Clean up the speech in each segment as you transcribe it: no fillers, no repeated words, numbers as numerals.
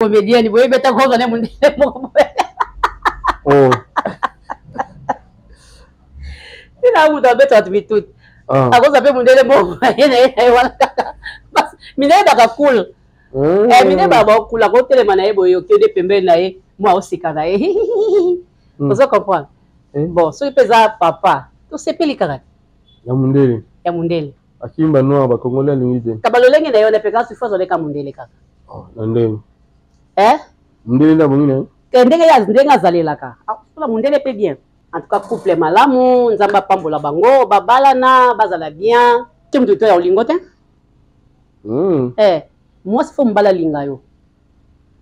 Comédienne boyebi ata kozwa ne mondele moko boye. Oh. Tina moto abeta bato mituti. Ah. Akozwa mpe mondele moko ye na ye na ye wana kaka. Mindele baka cool. Eh, mindele baka bakula akotelema na ye boye okende pembeni na ye mwa oseka na ye. Ozo comprendre? Eh. Bon, soki mpe eza papa, tosepeli kaka. Ya mondele. Ya mondele. Akimba noir ba congolais alingi te. Kaba lolenge na yo na peka sufa zoleka mondele kaka. Oh, na ndenge. Eh? Mondele nda bongi na ye. Ke ndenge ya ndenge azalelaka. Ah, sola mondele pe bien. En tout cas couple malamu, Nzambe apambola bango, babalana, bazala bien. Te mutu to ya olingo te? Eh, mwasi fo mobali alinga yo.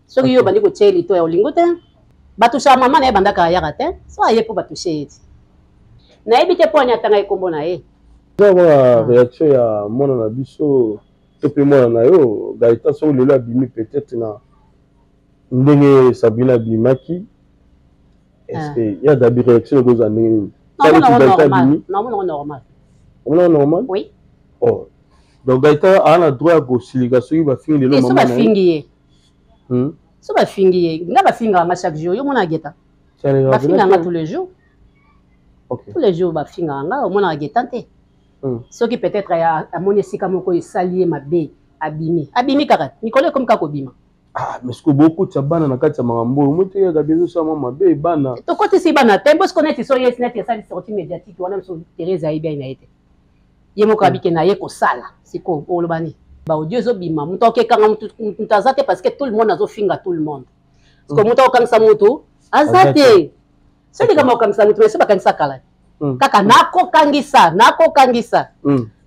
Soki yo obandi kotia ye lito ya olingo te, batusha mama na ye bandaka ayaka te, so aye mpo batushe ye ti. Nayebi te mpo ani atanga ye kombo na ye. Eza mwa réaction ya mwana na biso to mpe mwana na yo Gaëtan soki lelo abimi peut-être na ndenge Sabrina abimaki est-ce que ya Gabi réaction ekozala ndenge nini? Namona yango normal. Omona yango normal? Oui. Oh. Donc Gaëtan a na droit ya kosilika soki bafingi lelo mama na ye. Bafingi ye. So bafingi ye, nga bafingaka nga chaque jour, yo mona Gaëtan. Bafingaka nga tous les jours. Okay. Tous les jours bafingaka nga, omonaka Gaëtan te. Soki peut-être amoni esika moko esali ye mabe, abimi. Abimi kaka, mikolo ekomi kaka kobima. Ah, mais ce que bokotisa bana na kati ya makambo oyo, omoni te ya Gabi ezosala mwa mabe bana. Tokotisi bana te, bosiko neti so ye neti esali sortie médiatique wana biso Thérèse ayebi aye na ye te. Ye moko abike na ye kosala. Siko oloba nini? Ba audio ezobima, moto akekanga moto aza te parce que tout le monde azofinga tout le monde. Siko moto akokangisa moto aza te. Soki likambo akokangisa moto, mais so bakangisa kala. Kaka nakokangisa, nakokangisa.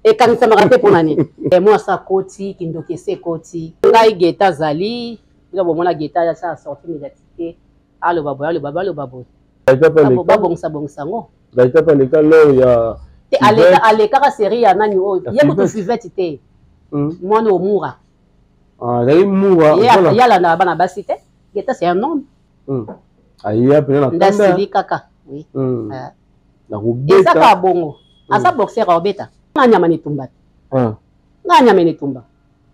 Ekangisamaka te mpona nini? Mwasi akoti, kindoki esi ekoti. Ngai Gaëtan azali, bino bomona Gaëtan asala sortie médiatique te, aloba boye, aloba boye, aloba boye. Babongisa bongisa yango. Gaëtan pe aleka lors ya te aleka alekaka série ya nani oyo ye kutu Fivette te. Mwana oyo Mura. Ah, azali Mura. Ye alandaka bana basi te. Gaëtan c'est un homme. Aya pena na kanda. Ndasili kaka. Oui. Nakobeta. Eza kaka bongo. Aza boxer aobeta. Nga nyama netumba te. Nga nyama netumba.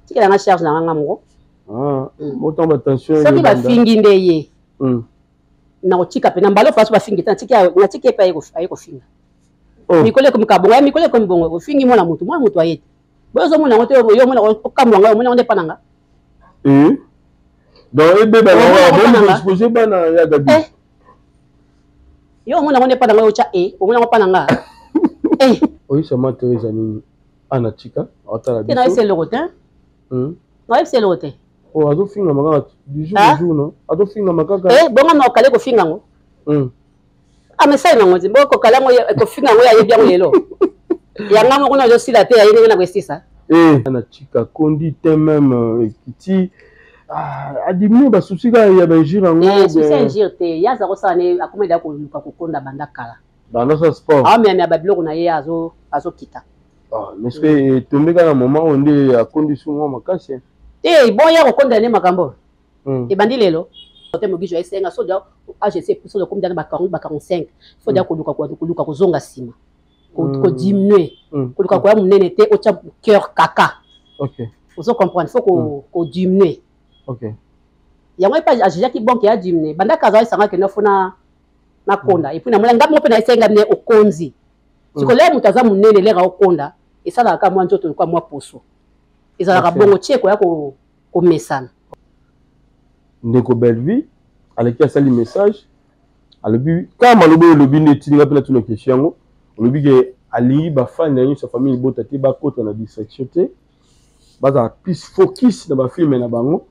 Tikela nga charge na nga moko. Autant ba tension. Soki bafingi nde ye. Nakotika pena mbala faso bafingi te natiki ye pe aye kofinga. Mikolo ekomi kaka bongo, ya mikolo ekomi bongo, ofingi mwana motu, mwana motu aye te. Boyo ozomona yango te, yo omona okamwa ngai, omona yango nde epa na nga. Donc ebeba na nga, exposer bana ya Gabi. Yo omona yango nde epa na ngai otya e, omona yango epa na nga. Oyisa ma Theresa nini? Ana tika, atala biso. Te nayebisa eloko te. Nayebisa eloko te. Oh, azofingama kaka du jour au jour, non? Azofingama kaka. Eh, bongo na okale kofinga yango. Ah, mais ça nango ti bongo kokala yango kofinga yango ayebi yango lelo. Yanga moko na ozosila te aye ndenge na koesisa. Eh, na tika kondi te même ekiti. Ah, adiminuer ba souci kaka ya ba injure yango. Eh, souci injure te. Ya za kosala ne akoma da koluka kokonda banda kala. Banda sa sport. Ah, mais mais ba biloko na ye azo azokita. Ah, mais ce que tombe kaka na moment oyo nde akondi su mwa makasi. Eh, bon ya kokonda ne makambo. Ebandi lelo. Te mogijo esenga so da AGC puso da komida na ba 40 ba 45. Faut da koluka koluka kozonga sima. Ko diminuer. Koluka koya munene te otia cœur kaka. OK. Ozo comprendre, faut ko ko diminuer. OK. Yango epa ajijaki bon ke ya diminuer. Banda kaza esanga ke nafuna na konda. Et puis na mona ngambo pe na esenga ne okonzi. Siko lelo moto aza munene lera okonda esalaka kaka mwa nzoto lokola mwa poso. Ezalaka bongo tie koya komesana. Ndeko Bellevue aleki asali message alobi kaka maloba oyo olobi nde etindi nga mpe natuna question yango olobi ke alingi bafani na nyonso ya famille libota te bakota na distraction te bazala plus focus na bafilme na bango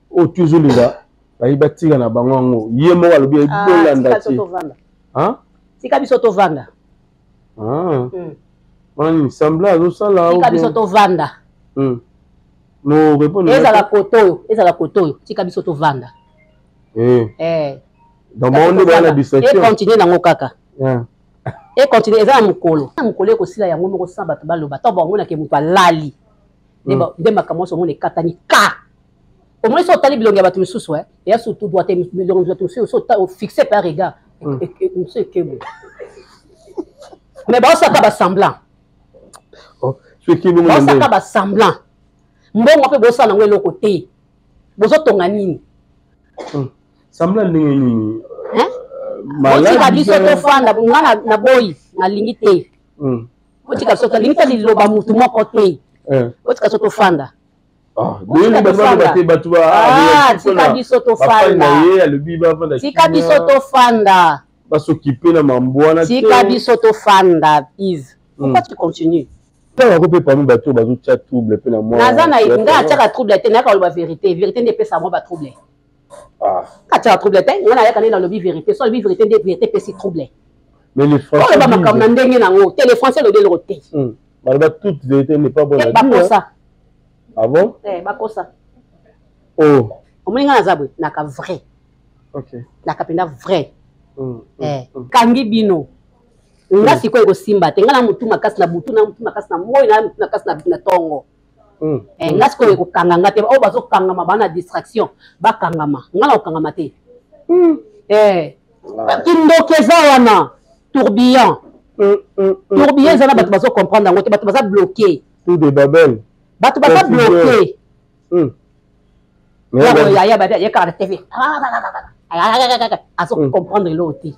oyo tu ezolela bayi batika na bango yango ye moko alobi bolanda te tika biso tovanda. Wana nini semblant azosala tika biso tovanda. No répondre ezala koto oyo ezala koto oyo tika biso tovanda. Eh. Donc bango nde baya na distraction. E continuer nango kaka. E continuer eza na mokolo. Na mokolo ekosila yango moko sans bato baloba. Tango bakomonake moto alali. Nde makambo nyonso omona ekatani ka. Omoni so otali bilongi ya bato misusu eya surtout droite bilongi ya bato misusu so ofixe par regard mosusu ekebo. Mais baosaka ba semblant. Baosaka ba semblant. Mbongo mpe bosala yango eloko te. Bozotonga nini? Semblant ndenge nini? Botika biso tofanda, nga na boyi, nalingi te. Botika biso, tolingi te liloba mutu moko te. Botika biso tofanda. Tika biso tofanda. Tika biso tofanda. Basokipe na mambo wana. Tika biso tofanda, Yves. Pourquoi tu continues? Ntango yango mpe parmi bato oyo bazotia trouble mpe na mwa naza na nga atiaka trouble te, nayaka koloba vérité. Vérité nde epesa mwa batrouble. Atiaka trouble te, nga nayaka nde nalobi vérité. So alobi vérité nde vérité epesi trouble. Mais les Français oloba makambo na ndenge nango te. Les Français elobi eloko te. Baloba toute vérité n'est pas bonne à dire. Bakosa. Ah bon? Bakosa. Oh. Omoni nga naza boye, naka vrai. Okay. Naka mpenza vrai. Kangi bino. Nga sikoyo ekosimba te. Nga na mutu makasi na butu, na mutu makasi na moi, na mutu makasi na tongo. Nga sikoyo ekokanga nga te. Oyo bazokangama baa na distraction, bakangama. Nga na kokangama te. Kindoki eza wana, tourbillon. Tourbillon eza na bato bazocomprendre yango te, bato baza bloqué. Tour de Babel. Bato baza bloqué. Yaya ye kaka na TV azocomprendre eloko te.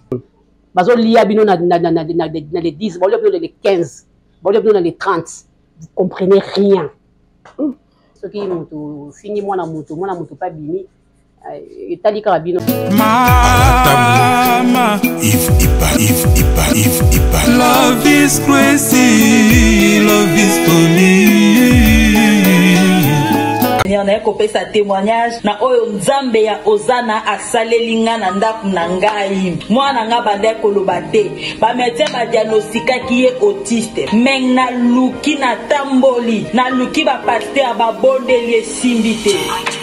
Bazolia bino na les 10, baolia bino na les 15, baolia bino na les 30, vous comprenez rien. Soki motu fingi mwana motu, mwana motu mpe abimi, etali kaka bino. Mama Yves Ipa, Yves Ipa, Yves Ipa. Love is crazy, love is funny. Naye kopesa témoignage na oyo Nzambe ya Ozana asaleli nga na ndako na ngai. Mwana nga banda koloba te, bamédecin badiagnostikaki ye autiste, me naluki, natamboli, naluki bapasteur, babondeli, esimbi te.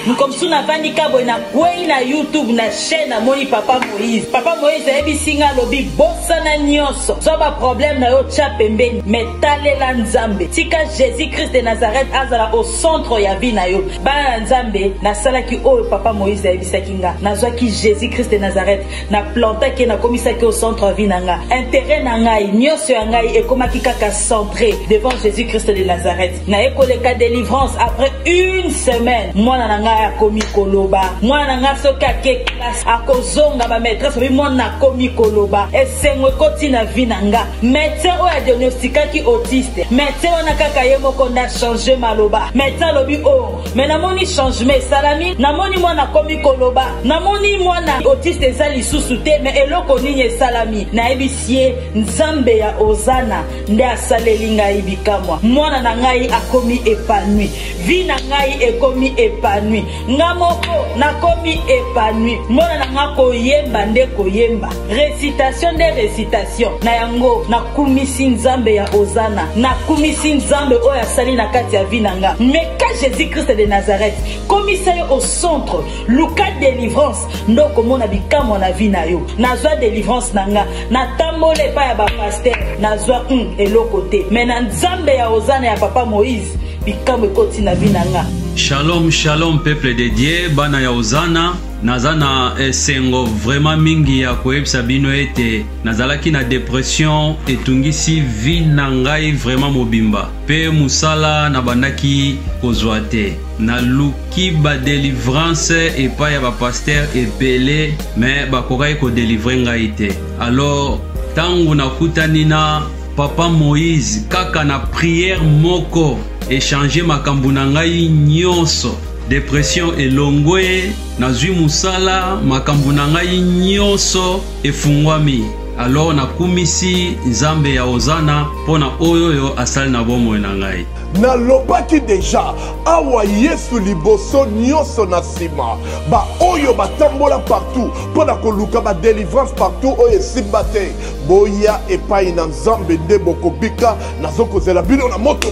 Mokomosu navandi ka boye, nakwei na YouTube, na chaîne, namoni Papa Moïse. Papa Moïse ayebisi nga, alobi: bosana nyonso, zwa baproblème na yo, tya pembeni, me talela Nzambe, tika Jésus Christ de Nazareth azala au centre ya vie na yo. Bana na Nzambe, nasalaki oyo Papa Moïse ayebisaki nga. Nazwaki Jésus Christ de Nazareth, naplantaki ye, nakomisaki au centre ya vie na nga. Intérêt na ngai nyonso ya ngai ekomaki kaka centré devant Jésus Christ de Nazareth. Naye koleka délivrance, après une semaine mwana na ngai akomi koloba. Mwana na ngai soki ake classe, akozonga, bamaîtresse babi mwana akomi koloba. Esengo ekoti na vie na nga. Médecin oyo adiagnostikaki autiste, médecin wana kaka ye moko nde achange maloba. Médecin alobi: o me namoni changement esalami, namoni mwana akomi koloba, namoni mwana autiste eza lisusu te, me eloko nini esalami? Nayebisi ye: Nzambe ya Ozana nde asaleli ngai bikamwa. Mwana na ngai akomi épanoui, vie na ngai ekomi épanoui, nga moko nakomi épanoui. Mwana na nga koyemba nde koyemba, récitation nde récitation. Na yango nakumisi Nzambe ya Ozana, nakumisi Nzambe oyo asali na kati ya vie na nga. Meka Jésus Christ de Nazareth, komisa ye au centre, luka délivrance nde okomona bikamwa na vie na yo. Nazwa délivrance na nga, natambola epai ya bapasteur, nazwa eloko te, me na Nzambe ya Ozana ya Papa Moïse, bikamwa ekoti na vie na nga. Shalom, shalom, peuple de Dieu, bana ya Ozana. Naza na esengo vraiment mingi ya koyebisa bino ete nazalaki na depression etungisi vie na ngai vraiment mobimba, mpe mosala nabandaki kozwa te. Naluki badelivrance epai ya bapasteur ebele, me bakokaki kodelivre ngai te. Alors ntango nakutani na Papa Moïse, kaka na prière moko echange makambo na ngai nyonso. Depression elongwe, nazwi mosala, makambo na ngai nyonso efungwami. Alors nakumisi Nzambe ya Ozana mpo na oyo oyo asali na bomoi na ngai. Nalobaki deja awa, Yesu liboso, nyonso na nsima. Baoyo batambola partout mpo na koluka badelivrance partout oyo esimba te, boya epai na Nzambe nde bokobika. Nazokozela bino na moto.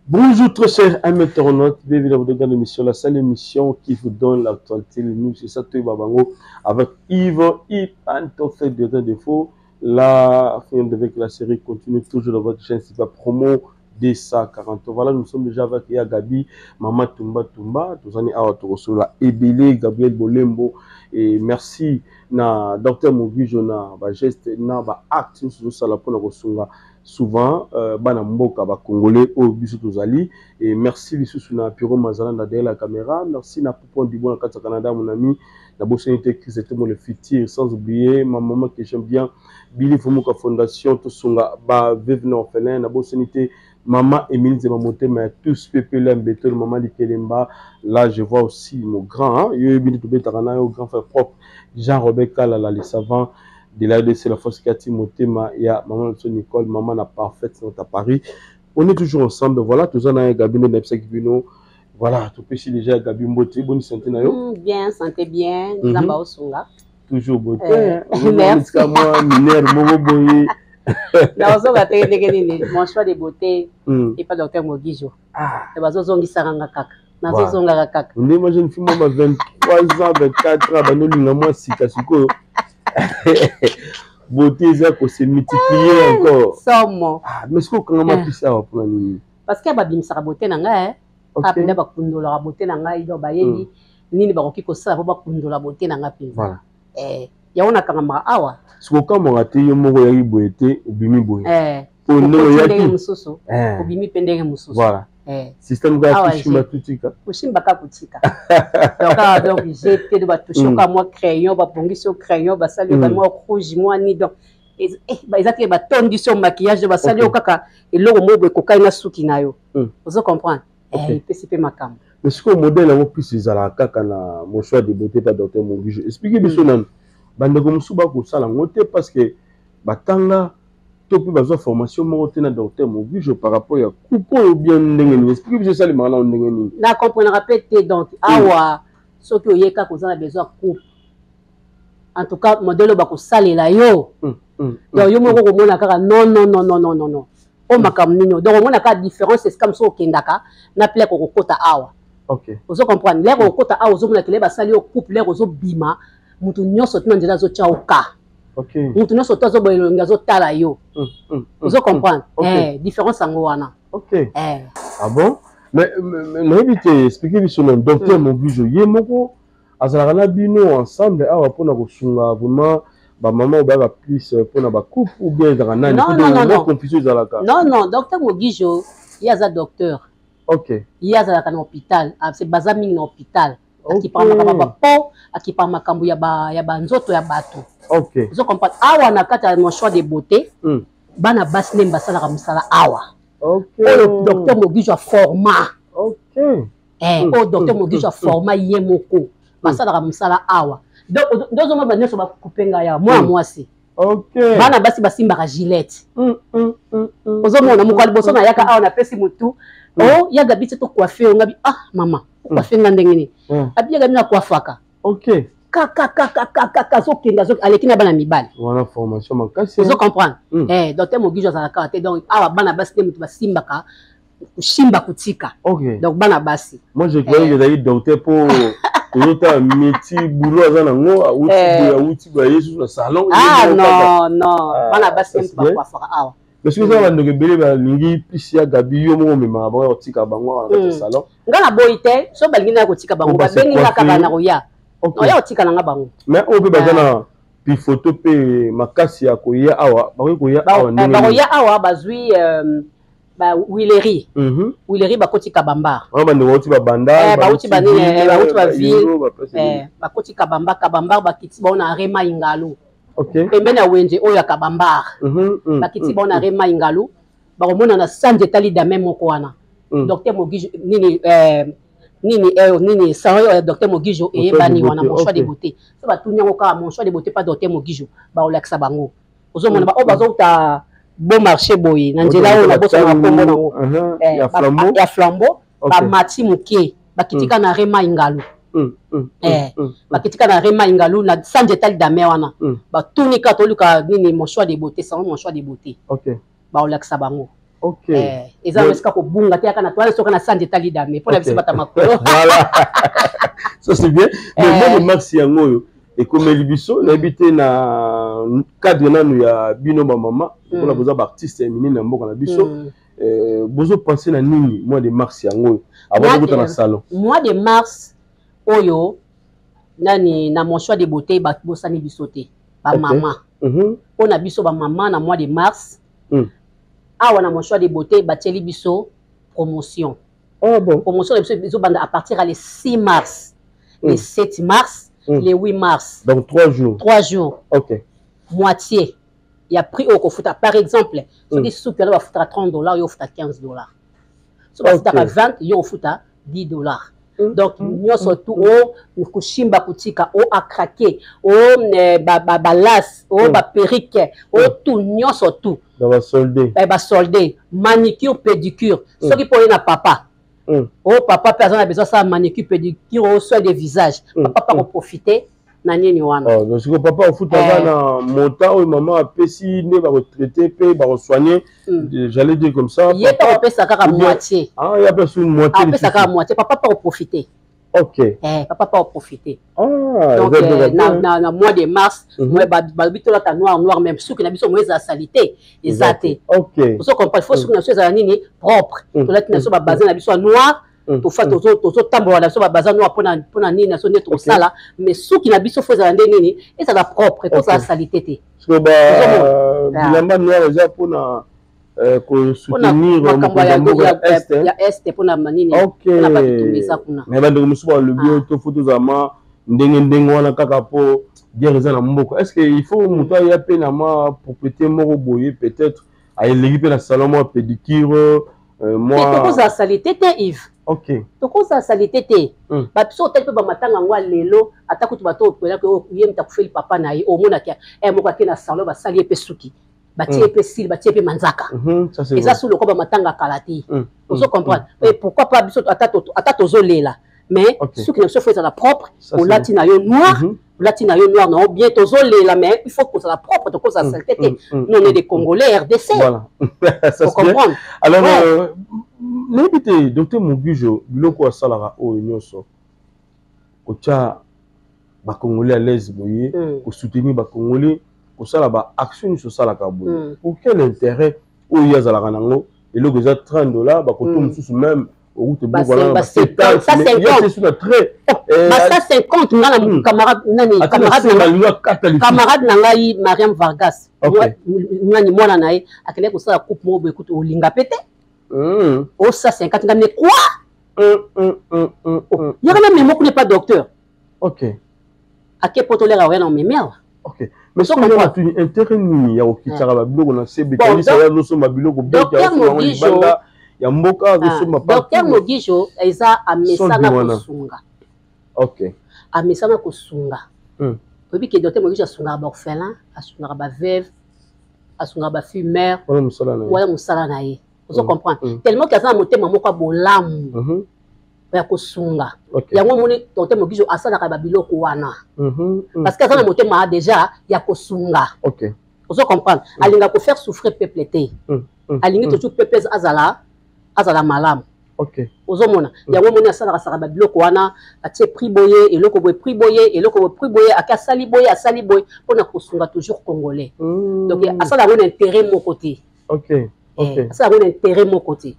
Bonjour très chers amis internautes, bienvenue dans votre grande émission, la seule émission qui vous donne l'actualité, les news, c'est ça tout Babango avec Yves Ipantofé de Défaut. La fin avec la série continue toujours dans votre chaîne, c'est pas promo 240. Voilà, nous sommes déjà avec Ya Gabi, Mama Tumba Tumba, tous awa Torosola, Ebele, Gabriel Bolembo, et merci na Docteur Mogujo na ba geste na ba acte nous sala pona kosunga. Souvent bana mboka ba congolais oyo biso tozali. Et merci lisusu na Pierrot Mazalanda derrière la caméra, merci na Poupon Dibon na kati ya Canada mon ami, na bosani te Chris Etemo le futur, sans oublier ma maman que j'aime bien Billy Fumuka Fondation tosunga ba veuve na orphelin, na bosani te maman Emile Nzema Motema ya tous PPLM Beton maman Likelemba. Là je vois aussi mon grand, hein, yo yebi tobetaka na yo grand frère propre Jean-Robert Kalala le savant de la RDC, la force Kati Motema, il y a maman Nicole, maman na parfaite à Paris. On est toujours ensemble, voilà, tout ça na Gabi na Bino. Voilà, tout petit déjà Gabi Mbote, bonne santé na yo. Bien, santé bien, Nzamba osunga. Toujours beauté. Merci. Moi mineur moko boye. Na ozoka te ndenge nini, mon choix de beauté et pas docteur Mogijo. Ah, et bazo zongisaka nga kaka. Nazozongaka kaka. Nde moi jeune fille moi 23 ans, 24 ans, bano linga moi sika sikoyo. Beauté eza ko se multiplier encore. Somo. Ah, mais ce que kanga mapisa wa pona nini? Parce que babimisaka beauté na ngai, eh. Kaka nde bakundolaka beauté na ngai, donc bayebi nini bakoki kosala po bakundola beauté na ngai mpenza. Voilà. Eh, yango nakangamaka awa. Sikoyo okamwaka te yo moko oyaki boye te, obimi boye. Eh, Po ndenge okoti oyaki. ndenge mosusu, Eh. obimi mpe ndenge mosusu. Voilà. Eh. Système kaka Awa, koshimba j'ai- tutika. Koshimba kaka kotika. Donc, awa, donc, jete, donc, batouche kaka mwa crayon, babongisi yo crayon, basali yo ba mwa rouge, mwa nini, donc, eza te batondisi yo maquillage, donc, basali yo kaka eloko moko boye ekokai na suki na yo. Ozo comprendre? Ok. Eh, epesi mpe makambo. Mais sikoyo modèle yango plus ezalaka kaka na mon choix de beauté pa docteur Mogijo. Expliquez biso nanu. Bandeko mosusu bakosala yango te parce que batanga to mpe bazwa formation moko te na docteur Mogijo par rapport ya coupe oyo bien ndenge nini. Expliquez biso esalemaka nanu ndenge nini. Na comprenera pe te, donc, awa soki oye kaka oza na besoin ya coupe. En tout cas, modèle oyo bakosalela yo. Donc, yo moko okomona kaka non, non, non, non, non, non, non. Oyo makambo nini oyo. Donc, omona kaka différence esika mosusu okendaka na plaque okokota awa. Ok. Ozo comprendre? L'air okokota awa, ozomona ke basali yo coupe, l'air ozobima, mutu nyonso tuna nzela azotia yo ka. Ok. Mutu nyonso to azoboya elongi azotala yo. Ozo comprendre? Ok. Eh, différence yango wana. Ok. Eh. Ah bon? Mais, mais, mais, nayebi te, expliquer biso na docteur Mogijo ye moko azalaka na bino ensemble awa mpona kosunga vraiment ba maman oyo bayaka plus mpona ba coupe ou bien ezalaka nani? Non, Mpo non, non, mwa non. confusion ezalaka. Non, non, docteur Mogijo ye aza docteur. Ok. Ye azalaka na hôpital, ah, c'est baza mingi na hôpital. Ok. Akipaka makambo ya ba peau, akipaka makambo ya ba, ya ba nzoto ya bato. Ok. Ozo comprendre? Awa na kati ya mon choix de beauté, bana basi nde basalaka mosala awa. Ok. Oyo docteur Mogijo a forma. Ok. Eh, oyo docteur Mogijo a forma ye moko. Basalaka mosala awa. Donc, ndozo mwa ba nyonso ba coupe ngai awa, mwana mwasi. Ok. Bana basi basimbaka gilette. Ozomona moko liboso na yaka awa napesi motu. Oh, ya Gabi te to coiffer yo ngabi, ah mama, coiffer nga ndenge nini? Abi ya Gabi na coiffaka. Ok. Kaka kaka kaka kaka azokende, aleki na bana mibali. Wana formation makasi. Ozo comprendre? Eh, docteur Mogijo azalaka te, donc awa bana basi te motu basimbaka koshimba kotika. Ok. Donc bana basi. Moi je croyais que ezalaki docteur po tozotala métier boulot aza nango, awuti boye, awuti boye, aye susu na salon, Ah, ye moko kaka. non, non. Ah, Bana basi ça, te motu c'est bien. bakwafaka awa. Mais soki eza bandeko ebele balingi pisi ya Gabi, yo moko omemaka bango ya kotika bango awa na kati ya salon. Nga na boyi te, so balingi na ya kotika bango, Po base babengi nga kaka coiffer. na koya. Ok. Oya kotika na nga bango. Mais oyo mpe baza na pifoto mpe makasi ya koya awa, bakoki koya awa ndenge nini? Bakoya awa bazwi, ba huilerie. Huilerie bakoti Kabamba. Wana bandeko bauti ba Bandal, Eh, bauti bauti ba nini, ville, eh, bauti ba ba ville. Ino, ba place Eh, ebele. bakoti Kabamba, Kabamba bakiti bao na Rema Ingalu. Ok. Pembeni ya wenze oyo ya Kabamba. Bakiti bao na Rema Ingalu, bakomona na sanze etali dame moko wana. Docteur Mogijo, nini, eh, nini, eh, nini, salon ya docteur Mogijo Mon choix eyebani de wana, beauté, mon choix de ok. beauté. So batuni yango kaka mon choix de beauté pas docteur Mogijo, bakolakisa bango. Ozomona ba oyo bazouta bon marché boye na nzela oyo na bosana kombo nango. Eh, Ya flambeau. ya flambeau, Ok. bamati moke, bakitika na Rema Ingalu. Eh, bakitika na Rema Ingalu na sanze etali dame wana. Batuni kaka toluka nini mon choix de beauté, salon mon choix de beauté. Ok. Baolakisa bango. Ok. Eh, eza Donc esika kobunga te yaka na toile soka na sanze etali dame mpo na biso Ok. bata makolo. Voilà. Ça c'est bien. Mais Eh. moi le max yango oyo ekomeli biso nayebi te na cadre nanu ya bino ba mama mpona boza ba artiste ya minene ya mboka na biso. Bozo penser na nini mois de mars yango oyo avant tokota na salon? Mois de mars oyo nani na mon choix de beauté ba bosani biso te ba Ok. mama. Mpona biso ba mama na mois de mars. Awa na Mon Choix de Beauté batieli biso promotion. Ah bon. Promotion na biso ezobanda à partir ya le 6 mars, le 7 mars, le 8 mars. Donc 3 jours. 3 jours. Ok. Moitié ya prix oyo kofuta. Par exemple, soki suki wana bafutaka 30 $, yo ofuta 15 $. So bafutaka 20, yo ofuta 10 $. Donc nyonso tu o koshimba kotika o acraquer o balace o baperruque o tout, nyonso tu. Dans basolde. Basolde, manicure, pédicure. Soki mpo oye na papa o papa mpe aza na besoin asala manicure, pédicure o soin de visage, papa mpe akoprofite na nini wana. Oh, donc sikoyo papa ofutaka na montant oyo mama apesi nde bakotraite mpe bakosoigne, j'allais dire comme ça. Ye mpe akopesa kaka moitié. Ah, ye apesa une moitié. Apesa kaka moitié, papa mpe akoprofite. Papa mpe akoprofite. Ah, donc na mois de mars balobi tolata noir noir, même suki na biso mo ezala saleté eza te. Ozo comprendre, faut suki na biso ezala nini? Propre. Tolati na biso babazin na biso ya noir, tofa tozotambola na biso babazin noir mpona nini na biso nde tokosala, mais suki na biso faut ezala nde nini? Ezala propre, tozala saleté te. Bilamba noir eza mpona kosoutenir makambo ya Est, mpona nini? Mpona babitumba eza kuna. Mais bandeko mosusu balobi oyo to faut tozala ma ndenge ndenge wana kaka mpo guerre eza na mboka. Est ce que il faut moto aya mpe na ma propriété moko boye, peut-être aeleki mpe na salon mwa pédicure? Mwa tokozala saleté te, Yves. Tokozala saleté te. Bato so otali mpe bamatanga yango ya lelo, ata kutu bato okelaki ye moto akufeli papa na ye, omonaki moko ake na salon, basali ye mpe suki, batie ye mpe cils, batie mpe manzaka. Eza su lokola bamatanga kala te. Ozo comprendre? Et pourquoi pas biso, ata tozolela, mais suki na biso faut ezala propre. Olati na yo noir, olati na yo noir na yo bien, tozolela, mais il faut kozala propre, tokozala saleté te. Nous, on est des Congolais, RDC. Voilà. Faut comprendre. Alors nayebi te, docteur Mogijo, biloko asalaka oyo nyonso, kotia Bacongolais à l'aise boye, kosoutenir Bacongolais, kosala baaction nyonso osalaka boye, pour quel intérêt oyo ye azalaka nango? Eloko eza 30 $, bakoto mosusu même okute biloko wana ba 70, na très basa 50. Nga na camarade nani, camarade na ngai Mariam Vargas, nani, mwana na ye akendaki kosala coupe moko boye, kutu olinga pe te osa 50. Nga mais quoi, yaka na memo kuna epa docteur. Ake po toleka oya na omemi awa. Ok, mais soki natuni, intérêt nini ya kokitisaka babiloko na se betalisa ya azosomba biloko? Docteur Mogijo ya mboka azosomba. Docteur Mogijo eza amesana kosunga. Amesana kosunga. Oyebi ke docteur Mogijo asungaka baorphelin, asungaka baveuve, asungaka bafille mère. Wana mosala na ye. Ozo comprendre? Tellement ke aza na motema moko ya bolamu ya kosunga. Yango omoni docteur Mogijo asalaka babiloko wana parce que aza na motema déjà ya kosunga. Ozo comprendre? Alingaka kofaire souffrir peuple te. Alingi toujours peuple azala malamu. Ozomona, yango omoni asalaka saka babiloko wana, atie prix boye, eloko boye prix boye, eloko boye prix boye, ake asali boye, asali boye mpona kosunga toujours Congolais. Donc asala yango na intérêt moko te. Asala yango na intérêt moko te,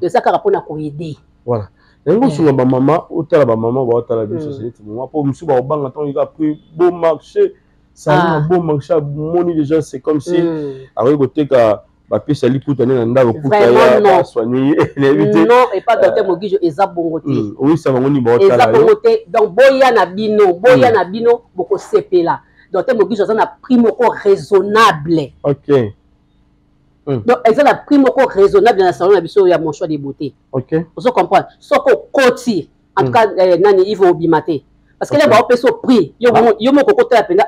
eza kaka mpona koaider. Voilà, yango osunga bamama, otala bamama baotala biso, c'est neti mama mpo mosusu bakobanga ntango eka prix bon marché, salon na bon marché, amoni déjà, c'est comme si akoki koteka, bapesa liputa nde na ndako kuta ya basoigne ye, nayebi te. Non, epa docteur Mogijo eza bongo te. Oyisa bango nini baotala? Eza bongo te. Donc boya na bino, boya na bino, bokosepela. Docteur Mogijo aza na prix moko raisonnable. Donc eza na prix moko raisonnable na salon na biso ya Mon Choix de Beauté. Ozo comprendre? Soki okoti, en tout cas nani, Yves, obima te, parce que le baopesa o prix, yo moko okotala mpenza,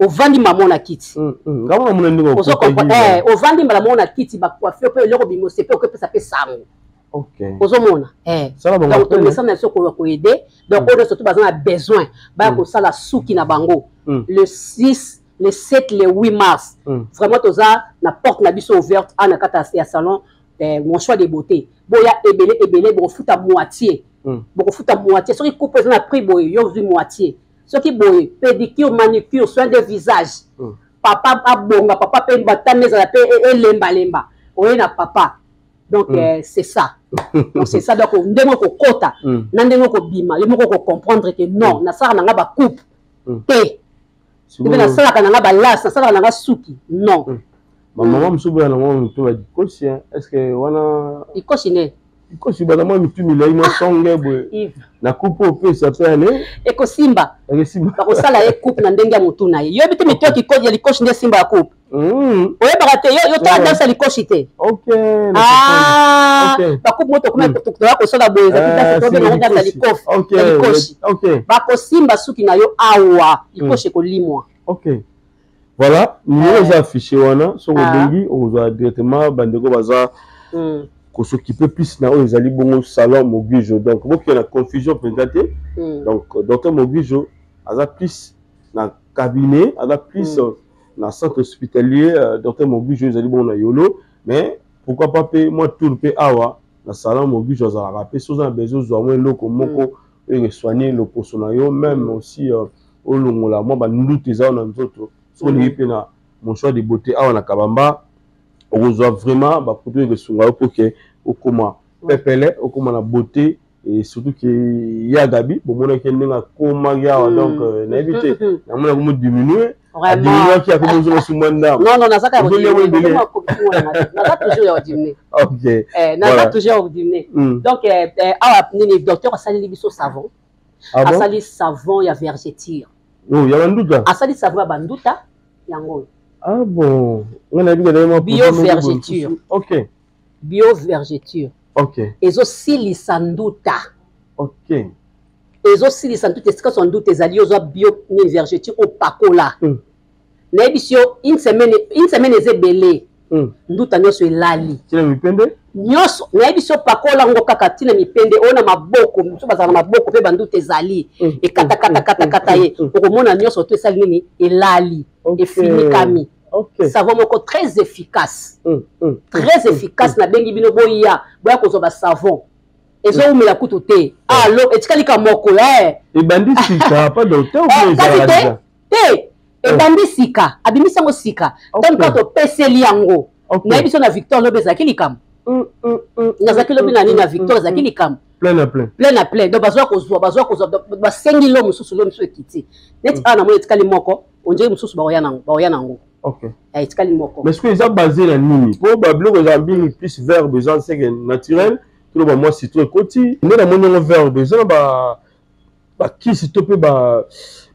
ovandi mamo na kiti. Ovandi mbala moko na kiti, bacoiffure mpe eloko bimose mpe okopesa mpe sango. Ozomona, donc tomesana na biso koaider. Donc oyo surtout baza na besoin baya kosala suki na bango le 6, le 7, le 8 mars, vraiment toza na porte na biso ouverte a na kati ya salon Mon Choix de Beauté. Boya ebele ebele, bokofuta moitié, bokofuta moitié. Soki coupe eza na prix boye, yo ozwi moitié. Soki boye, pédicure, manicure, soin de visage, papa abonga, papa mpe batami ezala mpe elembalemba, oye na papa. Donc c'est ça. Donc c'est ça. Donc ndenge okokota na ndenge okobima, yo moko okocomprendre que non, nasalaka na nga bacoupe te, mpe nasalaka na nga balace, nasalaka na nga suki, non. Bamama mosusu boya na mwa mitu ba dikosi, est ce que wana dikosi nde dikosi bana mwa mitu milai, mwa songe boye na coupe opesa mpe ale. Ekosimba. Ekosimba. Bakosala ye coupe na ndenge ya motu na ye. Yoyebi te mitu ya likosi nde esimba ya coupe. Oyebaka te, yo tala danse ya likosi te. Bacoupe mo tokoya kosala boye, ezali danse danse ya likosi. Bakosimba suki na yo awa, likosi ekolimwa. Ok, voilà, numéro eza affiché wana. Soki obengi, okozwa directement bandeko baza kos'occuper plus na oyo ezali bongo salon Mogijo. Donc bokende na confusion mpenza te. Donc docteur Mogijo aza plus na cabinet, aza plus na centre hospitalier docteur Mogijo ezali bongo na Yolo. Mais pourquoi pas mpe mwa tour mpe awa na salon Mogijo azalaka mpe. Soki oza na besoin ozwa mwa eloko moko oyo esoigne loposo na yo, même aussi olongola mwa bandutu eza na nzoto, soki olingi mpe na Mon Choix de Beauté awa na Kabamba, okozwa vraiment baproduit oyo ekosunga yo mpo ke okóma pepele, okóma na beauté. Et surtout ke ya Gabi, bomonaki ndenge akomaki awa. Donc nayebi te, namonaki mo diminue, adiminuaki, akomi ozonga sumwa ndambo. Non, non, nazaka ya naza toujours ya kodiminuer. Naza toujours ya kodiminuer. Donc awa nini, docteur asaleli biso savon. Asali savon ya vergeture. Oh, ya banduta. Asali savon ya banduta yango oyo. Ah bon, nga nayebi kaka. Bio vergeture. Bio vergeture. Ezosilisa nduta. Ezosilisa nduta esika so nduta ezali. Ozwa bio nini, vergeture, opakola. Nayebisi yo, une semaine, une semaine eza ebele. Nduta nyonso elali. Tina mipende. Nyonso. Nayebisi yo, pakola yango kaka ntina mipende oyo na maboko. Mosusu bazala na maboko mpe banduta ezali, ekatakatakata ye, okomona nyonso to esali nini, elali, efinikami. Savon moko très efficace, très efficace. Nabengi bino, boya, boya kozwa basavon. Ezowumela kutu te. Alo etikali ka moko. Ebandi sika pa docteur? Kasi te, te, ebandi sika, abimisi yango sika. Ntango kaka topeseli yango, nayebi so na Victor lobi ezalaki likambo. Nazalaki lobi na nini, na Victor ezalaki likambo. Plein na plein. Plein na plein. Donc bazwa kozwa, bazwa kozwa, basengi lo mosusu, lo mosusu ekiti neti awa. Namoni etikali moko, ondire mosusu baoya nango, baoya nango. Etikali moko. Mais ce que eza basé na nini? Po babiloko eza mingi plus verbe, eza seke naturel. Toloba mwa citron ekoti nde namoni yango. Verbe eza na bakisi to mpe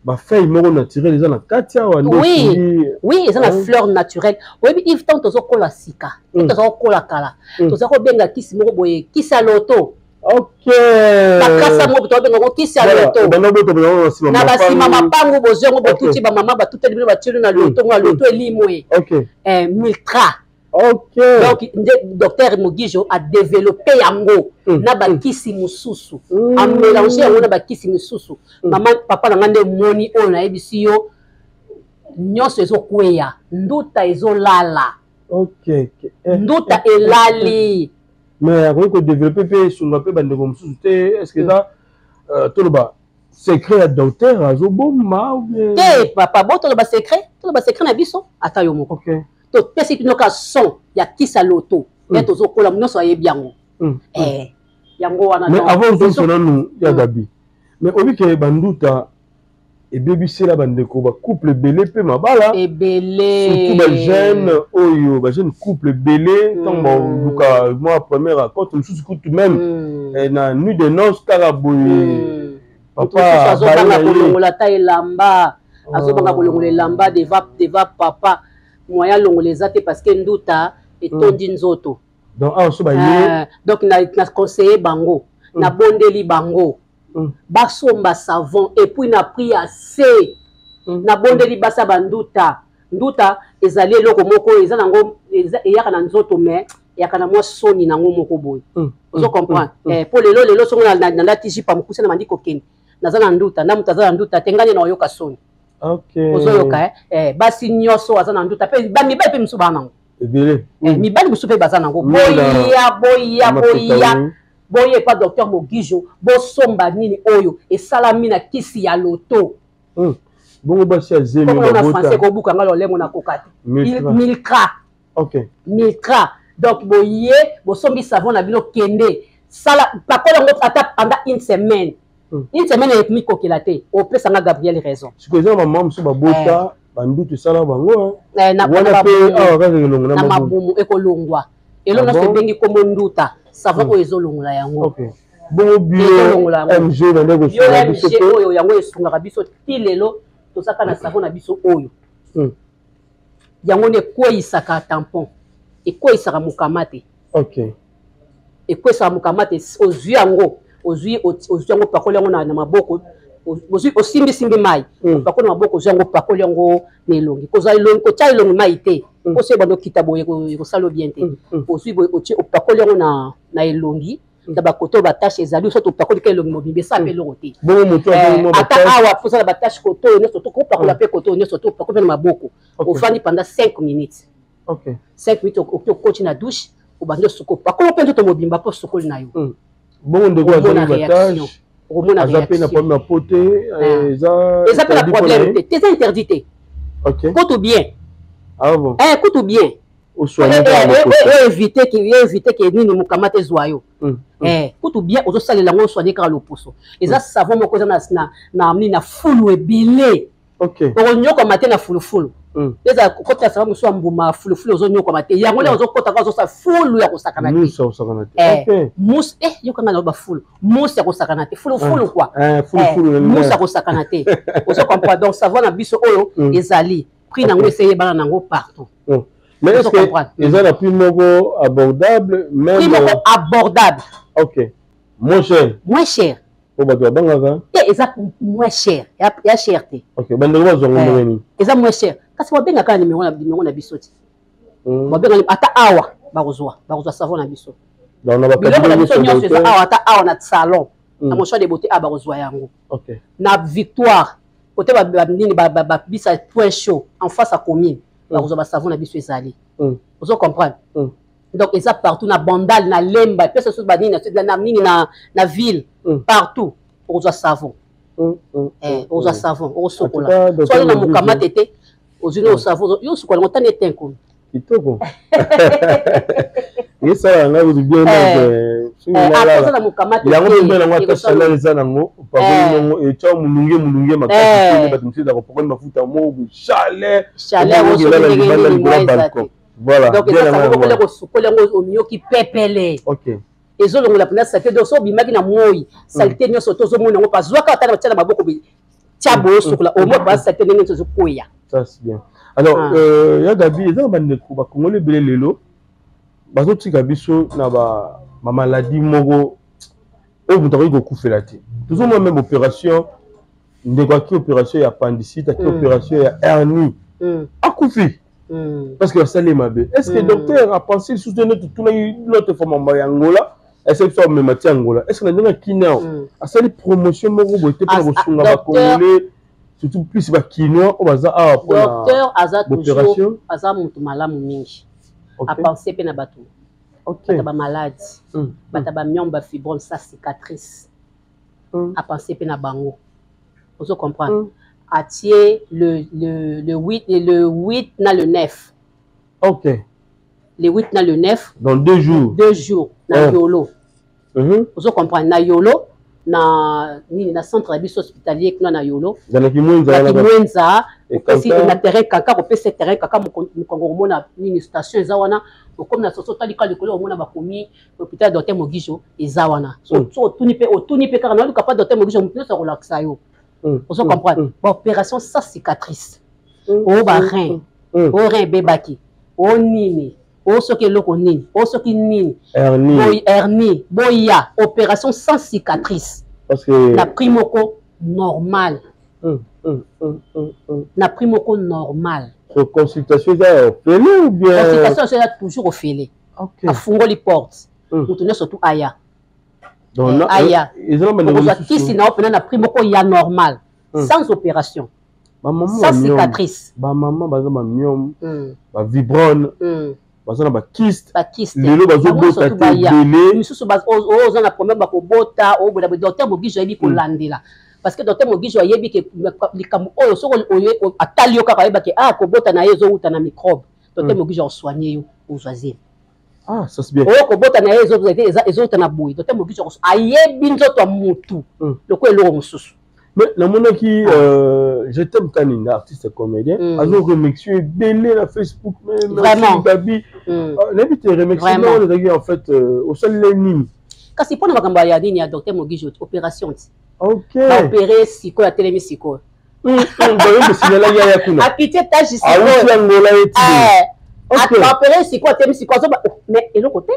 bafeuille moko naturel eza na kati awa. Oui, oui, eza na fleur naturelle. Oyebi Yves, ntango tozokola sika, toza kokola kala, toza kobenga kisi moko boye kisi ya loto. Bakasa moko tobenga ngo kisi ya loto. Na basima mapangu, bozwi yango, botuti bamama, batuteli bino, batieli na loto ngo ya loto, elimwe miltra. Donc nde docteur Mogijo adéveloppe yango na bakisi mosusu, amélange yango na bakisi mosusu. Mama, papa na nga nde moni oyo nayebisi yo, nyonso ezokweya, nduta ezolala. Nduta elali. Mais akoki kodéveloppe mpe esunga mpe bandeko mosusu te? Est ce que eza toloba secret ya docteur azobomba ou bien? Te papa, bo toloba secret, toloba secret na biso ata yo moko. Topesi bino ka son ya kisa loto ye, tozokola, nyonso ayebi yango. Yango wana. Mais avant ozongisa nanu ya Gabi, mais oyebi ke banduta ebebisela bandeko bacouple ebele mpe mabala. Ebele. Surtout bajeune oyo, bajeune couple ebele, ntango baluka mwa première accord, mosusu kutu même na nuit de noce kaka boye. Papa azobanga kolongola ata elamba, azobanga kolongola elamba devant papa. Moyen alongola eza te parce que nduta etondi nzoto. Donc awa so baye. Donc na conseiller bango, nabondeli bango, basomba savon et puis na prix ya se. Nabondeli basa banduta. Nduta ezali eloko moko eza nango, eyaka na nzoto, mais eyaka na mwa soni nango moko boye. Ozo comprendre? Po lelo, lelo songo nalati jupe mokuse na bandi kokende, naza na nduta, na moto aza na nduta te, ngai nde na oyoka soni. Ozoyoka? Basi nyonso aza na nduta, mpe bamibali mpe mosusu baa nango. Ebele. Mibali mosusu mpe baza nango. Boya, boya, boya, boya epa docteur Mogijo, bosomba nini oyo esalami na kisi ya loto. Bongo basi ya zemi? Na français kobuka nga lolemo, nakoka te. Miltra. Miltra. Donc boye, bosombi savon na bino, kende sala, pakola yango ata pendant une semaine. Une semaine mikokela te, opesanga Gabriel raison. Sikoyo eza na bamama mosusu babota. Bandutu esala bango eh, wana mpe awa kaka elongo na mabumu ekolongwa. Eloko nyonso ebengi nkombo nduta, savon oyo ezolongola yango. Bongo bio mg na nde kosunga biso pe oyo yango esungaka biso ti lelo, tozaka na savon na biso oyo. Yango nde ekweyisaka tampon, ekweyisaka mokama te. Ekweyisaka mokama te. Ozwi yango, ozwi yango, opakoli yango na maboko, ozwi osimbisimbi mai, opakoli na maboko, ozwi yango, opakoli yango na elongi. Kozwa elongi, kotya elongi mai te, mpo soki ebanda okita boye ekosala yo bien te. Ozwi boye, otie, opakoli yango na elongi, na bakote oyo batache ezali. Soki opakoli ka elongi mobimba, esala mpe eloko te. Ata awa posala batache, kote oyo nyonso tokopakola mpe, kote oyo nyonso topakoli mpe na maboko. Ofandi pendant 5 minutes, 5 minutes, oki okoti na douche, obandi osuko, pakolo mpe nzoto mobimba mpo osukoli na yo. Bongo ndeko azali batache, aza mpe na problème ya peau te? Eza eza mpe na problème te, eza interdit te. Kutu bien. Ah bon? Kutu bien, éviter ke éviter ke nini, mokama te ezwa yo. Kutu bien, ozosalela yango, osoigne kaka loposo. Eza savon moko eza na nini, na fulu ebele. Okonyokama te na fulufulu. Ezala kokotela savon mosusu ya mbuma fulufulu, ozonyokama te. Yango nde ozokota kaka, ozosala fulu ya kosakana te. Mousse, yokanga na bafulu, mousse ya kosakana te, fulufulu quoi, mousse ya kosakana te. Ozo comprendre? Donc savon na biso oyo ezali prix nango ese eyebana nango partout. Mais est-ce que eza na prix moko abordable même? Prix moko abordable. Ok, moins cher? Moins cher. Po bato babangaka. Te, eza moins cher, ya cher te. Ok, bandeko bazwango ndenge nini? Eza moins cher, kasi babengaka na numéro na biso ti. Babengaka ata awa, bakozwa savon na biso. Biloko na biso nyonso eza awa, ata awa na salon na Mon Choix de Beauté awa, bakozwa yango. Na Victoire, kote nini, babisa Point Chaud, en face ya commune, bakozwa basavon na biso ezali. Ozo comprendre? Donc eza partout, na Bandal, na Lemba, epesa soki banini na nini, na ville, partout okozwa savon. Okozwa savon, okosokola. So na mokama te te, ozwi no savon, yo osukola yango tani ete nkomi. Kitoko, esala ngai kutu bien. Yango mpe nango ata chaleur eza nango, opakoli yango, etya molunge, molunge makasi. Bato mosusu ezaka opakoli mafuta moko chaleur, elala libanda likolo ya balcon. Voilà. Donc eza savon moko kosukola yango, omiyoki pepele, ezolongola mpenza saleté. Donc so obimaki na moi, saleté nyonso tozomona yango, pazwaka ata na batia na maboko, tia boye, osokola, omoi mpenza saleté ndenge nyonso ezokweya. Ça c'est bien. Alors, ya Gabi, eza na bandeko bakongoli ebele lelo bazotika biso na bamaladi moko oyo moto akoki kokufela te. Tozomona même opération, ndeko aki opération ya appendicite, aki opération ya hernie, akufi parce que basali mabe. Est ce que docteur apense lisusu te? Nde totunaki l'autre fois mamba ya Angola, ese biso amema ti Angola. Est ce que na ndenge akini awa asali promotion moko boye te mpona kosunga Bacongolais, surtout plus Bakinois oyo baza awa? Mpona docteur aza toujours, aza moto malamu mingi, apense mpe na bato, bato bamaladi, bato bamyome, bafibrome sans cicatrice, apense mpe na bango. Ozo comprendre? Atie le 8, le 8 na le 9. Le 8 na le 9. Dans 2 jours. 2 jours na Yolo. Ozo comprendre? Na Yolo, na nini, na centre na biso hospitalier kuna na Yolo. Na Kimwenza, opesi na terrain kaka, kopesa terrain kaka mokongo, komona nini, station eza wana. Okomi na soso, otali ka likolo, omona bakomi hôpital Docteur Mogijo eza wana. So otuni mpe, otuni mpe kaka naluka pa Docteur Mogijo, motu nyonso akolakisa yo. Ozo comprendre? Baopération sans cicatrice, oyo barein, oyo rein ebebaki, oyo nini, oyo soki eloko nini, oyo soki nini, hernie, boya opération sans cicatrice na prix moko normal, na prix moko normal. Consultation eza ofele ou bien? Consultation eza toujours ofele. Afungoli porte, moto nyonso tu aya, aya, okozwa kisi na yo mpena na prix moko ya normal, sans opération, sans cicatrice. Bamama baza bamyome, bafibrome, baza na bakyste, lelo bazobota te ebele. Misusu oyo oza na problème bakobota, oyo boye, docteur Mogijo ayebi kolandela, parce que docteur Mogijo ayebi ke likambo oyo soki atali yo kaka, ayeba ke ah, kobota na ye ezowuta na microbe. Docteur Mogijo akosoigne yo, ozwa zemi. Ah, ça c'est bien. Oyo kobota na ye ezowuta na boye, docteur Mogijo ayebi nzoto ya mutu lokola eloko mosusu. Mais namonaki Je t'aime Kaninda, artiste comédien. Azo remercier ebele na Facebook vraiment. Gabi. Nayebi te remercier Vraiment. ezalaki en fait osaleli nini? Kasi mpona makambo ya nini ya docteur Mogijo, opération ti. Ok. Baopéré sikoyo, atelemi sikoyo. Bayo aya kuna. Akiti etage. Awuti Angola ye ti. Ok. Baopéré sikoyo, atelemi sikoyo, azoba oh, mais eloko te.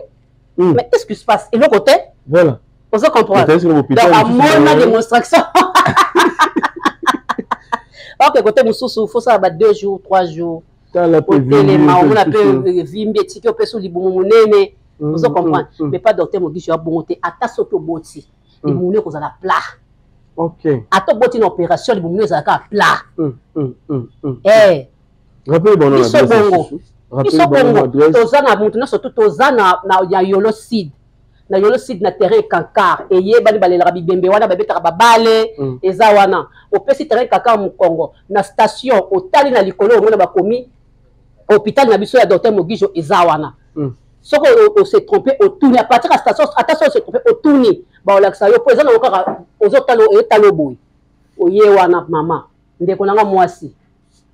Mais qu'est-ce qui se passe? Eloko te. Voilà. Ozo comprendre? Otali sikoyo Donc hôpital amona démonstration. Ok, kote mosusu fosala ba 2 jours, 3 jours. Tala mpe. Otelema, omona mpe vimbi etiki, opesi libumu monene. Ozo comprendre? Mais pas docteur Mogijo abongo te. Ata soki oboti, libumu no ekozala plat. Ata oboti na opération, libumu no ezalaka plat. Eh. Rappelle bon. Biso bongo, biso bongo toza na motu nyonso tu. Toza na ya Yolo Sud, na Yolo Sud, na terrain Kankar eyebani, balelaka bibembe wana, babetaka babale. Eza wana, opesi terrain Kankar mokongo na station, otali na likolo, omona bakomi hôpital na biso ya docteur Mogijo eza wana. Soki ose trompe, otuni à partir ya station. Ata soki ose trompe, otuni, baolakisa yo, po eza nango kaka ozotala, oyotala boye, oye wana. Mama, ndeko nanga mwasi,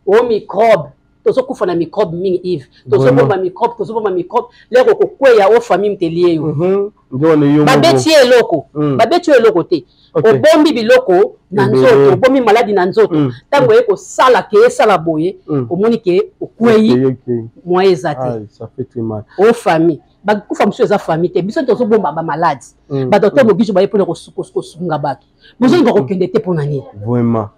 o microbe, tozokufa na microbe mingi, Yves. Tozobomba microbe, tozobomba microbe. Lero okokweya, o famille mtelie yo. Nde wana yo. Babeti ye eloko. Babeti yo eloko te. Obombi biloko na Ebele. nzoto, obombi maladi na nzoto. Ntango oye kosala ke esala boye, omoni ke okwei, moyen eza te. Ah, ça fait très mal. O famille bakufa mosusu, eza famille te. Biso tozobomba bamaladi. Badocteur Mogijo baye mpona kosunga bato. Bozolinga kokende te mpona nini? Vraiment,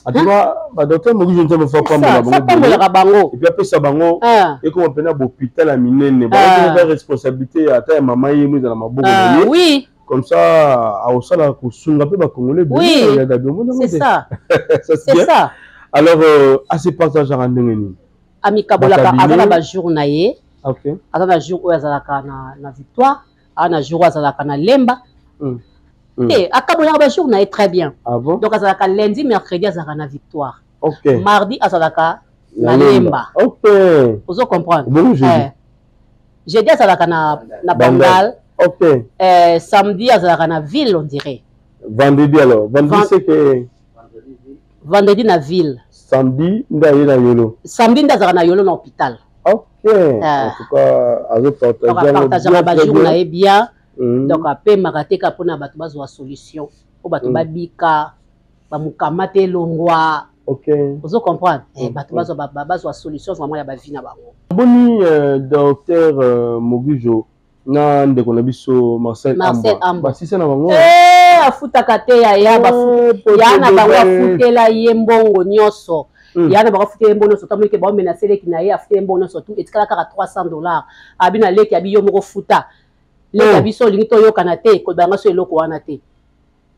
en tout cas badocteur Mogijo, Nzambe fa pambola bango. Pambolaka bango. Et puis apesa bango Ah. ekoma mpena bahôpital ya minene. Ah. Bango responsabilité ata ya mama ye mo ezala maboko na Ah, ye. Comme ça aosala kosunga mpe bacongolais. Oui. Gabi, omoni yango C'est te? ça. Ça, c'est C'est bien. ça. Alors ase partageaka ndenge nini? Amikabolaka. Bacabinet. Aza na bajour na ye. Aza na jour oyo azalaka na Victoire, aza na jour oyo azalaka na Lemba. Te, akabolaka bajour na ye très bien. Ah bon? Donc azalaka lundi, mercredi azalaka na Victoire. Mardi azalaka na Na Lemba. Lemba. Ozo comprendre? Bongo jeudi? Eh. Jeudi azalaka na Bandal. Bandal. Eh, samedi azalaka na ville, on dirait. Vendredi alors, vendredi, c'est que Vendredi na ville. Samedi nde aye na Yolo. Samedi nde azalaka na Yolo, na hôpital. Ok. Ah. En tout cas Donc azopartage yango apartageaka bien, très bajour bien. na ye bien. Donc apemaka te kaka mpona bato bazwa solution, po bato babika bamokama te elongwa. Ozo comprendre? Eh, bato bazwa solution vraiment ya bavie na bango. Boni docteur Mogijo na ndeko na biso Marcel? Marcel Ambwa. Ambwa. Basisa na bango. Eh, afutaka te yaya. Ya na bango afutela afutela ye mbongo nyonso. Ya na bango afutela ye mbongo nyonso. Tamonike baomenase leki na ye, afutela ye mbongo nyonso tu, etikala kaka 300 dollars. Abi na leki, abi yo moko futa leki. Abi so olingi toyokana te, kolobanga so eloko wana te.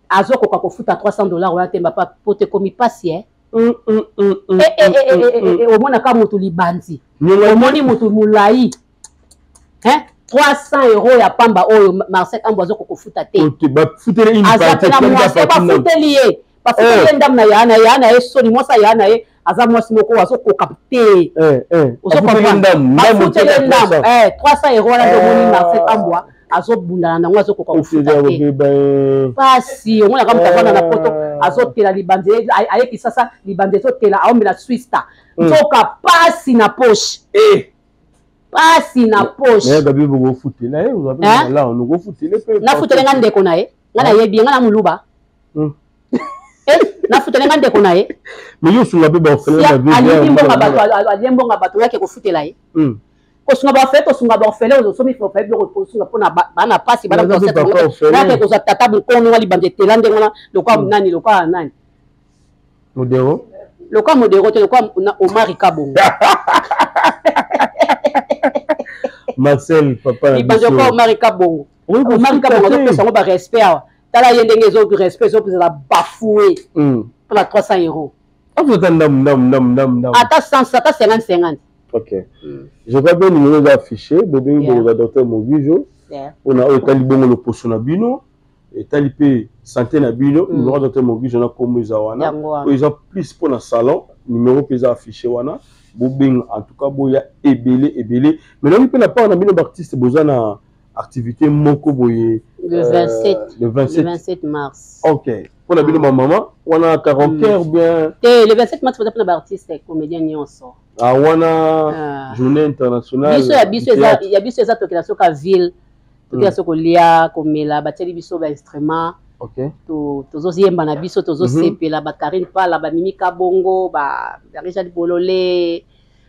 Azokoka kofuta 300 dollars wana te. Mbapa po te komi pasi, eh. Eh, eh, eh, eh, eh, eh, omonaka motu libandi, omoni motu molai, hein? 300 euro ya pamba oyo Marcel Ambo azokoka kofuta te. Bafutele une Aza partie. mpe na mwasi, bafuteli ye, bafuteli ye ndambo na ya na ya na ye. Soni mwasi aya na ye, aza mwasi moko azokoka te. Ozo comprendre? Bafuteli ye ndambo, eh, 300 euro wana nde omoni Marcel Ambwa azobundana nango, azokoka kofuta te. Pasi, omonaka moto avanda na poto, azotela libandi, aye Kisasa, libandi ezotela, aomela swista, nzoka pasi na poche, pasi na poche. Gabi, bokofutela ye? Hein? Okofutele mpe? Nafutele nga ndeko na ye? Nga nayebi ye, nga na moluba. Eh, nafutele nga ndeko na ye? Mais yo osunga mpe baorphelin. Alingi mbongo bato, alie mbongo bato, oyake kofutela ye. Kosunga baorphelin, tosunga baorphelin, osomi orphelin biloko, kosunga mpona bana pasi, bana. Naza mpe papa orphelin. Nake kozwa tata mokongo wa libanda etela ndenge wana, lokwa nani, lokwa nani? Modero. Lokwa Modero te, lokwa Omari Kabongo. Marcel, papa na Libanda biso. lokwa Omari Kabongo. Oui, Omari kofuta Kabongo te. azopesa yango barespect awa. Tala ye ndenge ezo respect ezopesala bafoue mpona 300 euro. Afuta ndambu ndambu ndambu ndambu ndambu. Ata 100, ata 50 50. Ok, je crois bien numéro eza affiché. Bobengi, bokozwa docteur Mogijo mpona oyo etali bongo loposo na bino, etali mpe santé na bino. Numéro ya docteur Mogijo na kombo eza wana. Yango wana. Oyo eza plus mpona salon, numéro mpe eza affiché wana. Bobenga, en tout cas boya ebele ebele. Mais nayoki mpe na part na bino baartiste, boza na activité moko boye. Le 27. Le 27. Le 27 mars. Ok, mpona bino bamama wana karaoke ou bien? Te, le 27 mars eza mpona baartiste comédien nyonso. Ah, wana journée internationale. Biso ya biso eza, ya biso eza tokela soka ville, tokela so kolia, komela, batieli biso bainstrument. Tozoyemba na biso, tozosepela, bakarine pala, bamimi kabongo, ba Richard Bolole,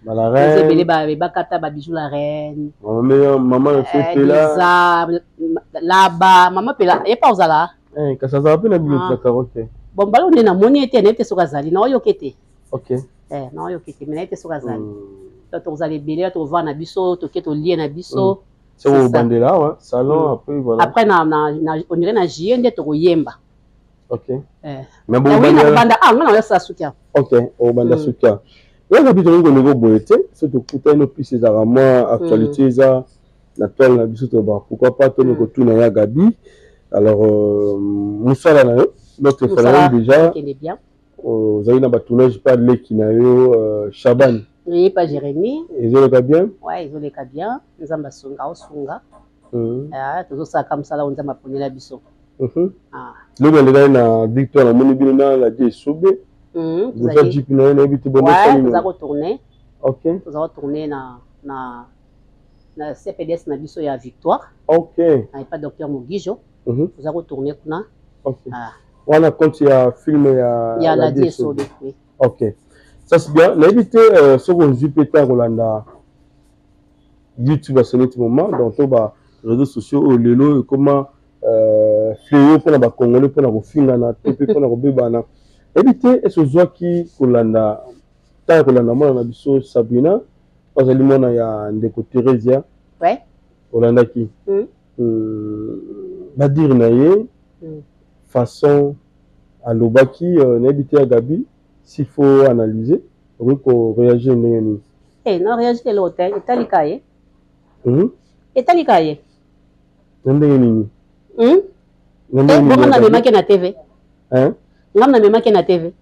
ebele, babakata, babijou la reine. Mama na biso Epela. Laba mama Pela ye pa ozala. Kasi azala mpe na bino na karaoke? Bon, balo nde namoni ete nayebi te soki azali, naoyoki te. Naoyoki te, mais nayebi te soki azali. Tozala ebele, tovanda na biso, toke tolie na biso. C'est obandela awa salon, après voilà. Après na on dirait na juillet nde tokoyemba. Mais bobanda, ah, nga na oyosala suki awa. Ok, obanda suki awa. Oyaka mpe tokoki koleka boye te so tokutani no plus ezalaka mwa actualité eza na toile na biso, tolobaka pourquoi pas toni kotuna ya Gabi. Alors, mosala na yo, notre efalaki déjà ozali na batournage mpe aleki na yo Chaban. Oui, pas Jérémie. Ezoleka bien? Ouais, ezoleka bien, Nzambe asunga, osunga. Tozosalaka mosala oyo Nzambe aponela biso. Lobi alekaki na Victoire, namoni bino na Ladi Esobe, boza jeep na ye, nayebi te. Toza kotourne. Toza kotourne na CPDS na biso ya Victoire. Na epa docteur Mogijo. Toza kotourne kuna. Wana compte ya film ya ya Ladi Esobe, oui. Ok, ça c'est bien. Nayebi te soki ozwi mpe ta kolanda YouTube à ce moment, donc to ba réseaux sociaux oyo lelo ekoma fléau mpona bacongolais, mpona kofingana to mpe mpona kobebana. Nayebi te ese ozwaki kolanda ntango kolanda mwana na biso Sabrina, azali mwana ya ndeko Theresia. Olandaki badire na ye, façon alobaki? Nayebi te ya Gabi, s'il faut analyser, okoki koréagir ndenge nini? Na réagir eloko te, etalika ye, etalika ye. Na ndenge nini? Bongo namemaki na TV, ngam namemaki na TV,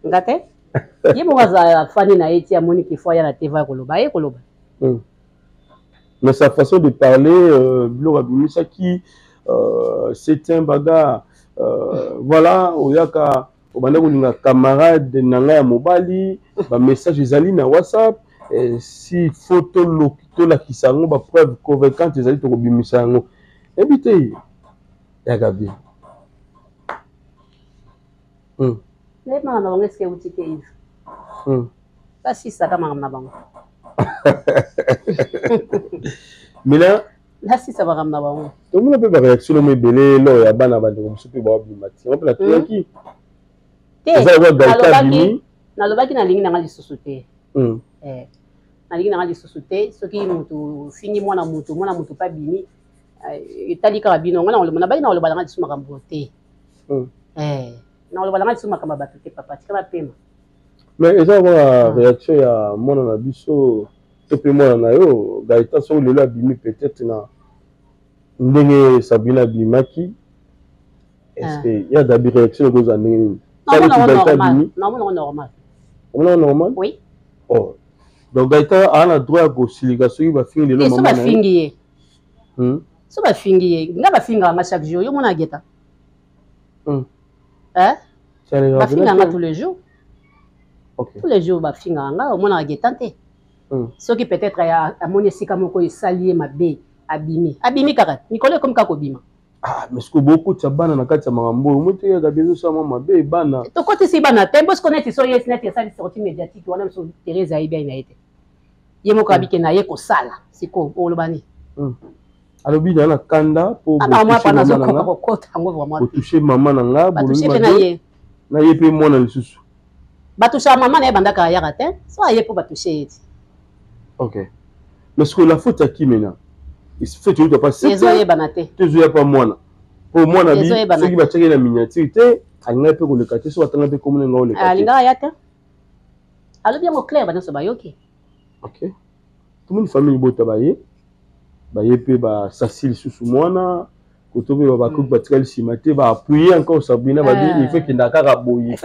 nga te. Ye moko azala fani na ye ti amoni kifo aya na TV ya koloba, aye koloba. Mais sa façon de parler, biloko abimisaki, c'est un bagarre. Voilà, oyaka obanda kolinga camarade na ngai ya mobali, bamessage ezali na WhatsApp. Si faut tolakisa yango, bapreuve convaincante ezali, tokobimisa yango. Yebi te ya Gabi. Nayebi makambo na bango eske euti te, Ive. Basisaka makambo na bango. Mina Nasisa makambo na bango. Tomona mpe baréaction nomo ebele lors ya bana bandeko mosusu mpe baobima ti yango mpe natuyaki. Eza lokola Gaita abimi. Nalobaki nalingi nanga lisusu te, nalingi nanga lisusu te. Soki motu ofingi mwana motu, mwana motu mpe abimi, etali kaka bino. Nga nabaki na koloba nanga lisusu makambo te, nakoloba nanga lisusu makambo ya bato te. Papa, tika bapema. Mais eza lokola réaction ya mwana na biso to mpe mwana na yo Gaita, soki lelo abimi peut-être na ndenge Sabrina abimaki, est-ce que ya Gabi, réaction ekozala ndenge nini? Namonango normal. Omonango normal? Oui. Oh, donc Gaita aa na droit ya kosilika soki bafingi lelo? Mama bafingi ye, so bafingi ye, nga bafingaka nga chaque jour, yo mona Geta, bafingaka nga tous les jours, tous les jours bafingaka nga, omonaka Geta te. Soki peut-être amoni esika moko esali ye mabe, abimi, abimi kaka. Mikolo ekomi kaka kobima. Ah, mais sikoyo bokotisa bana na kati ya makambo oyo, omoi te ya Gabi, ezosala mwa mabe bana. Tokotisi bana te. Bosiko neti so ye neti asali sortie médiatique wana, biso Therese ayebi ai na ye te. Ye moko abike na ye kosala, sikoyo oloba nini? Alobi na kanda mpo kokota yango vraiment. Botouche mama na nga. Batouche mpe na ye. Na ye mpe mwana lisusu. Batouchaka mama na ye bandaka ayaka te, so aye mpo batouche ye ti. Ok, mais sikoyo la faute ya qui maintenant? Faute oyo pa ezoyebana te. Tozoya pa mwana po mwana bi soki batiaki na miniature te, alingaki mpe koleka te. So batanga mpe komona nga oleka te. Alingaka ya te, alobi yango clair, banyonso bayoki. Ok, tomoni famille libota baye, baye mpe basasi lisusu mwana koto mpe bakoki batikali nsima te, baappuye encore Sabrina, babi il faut ekenda kaka boye.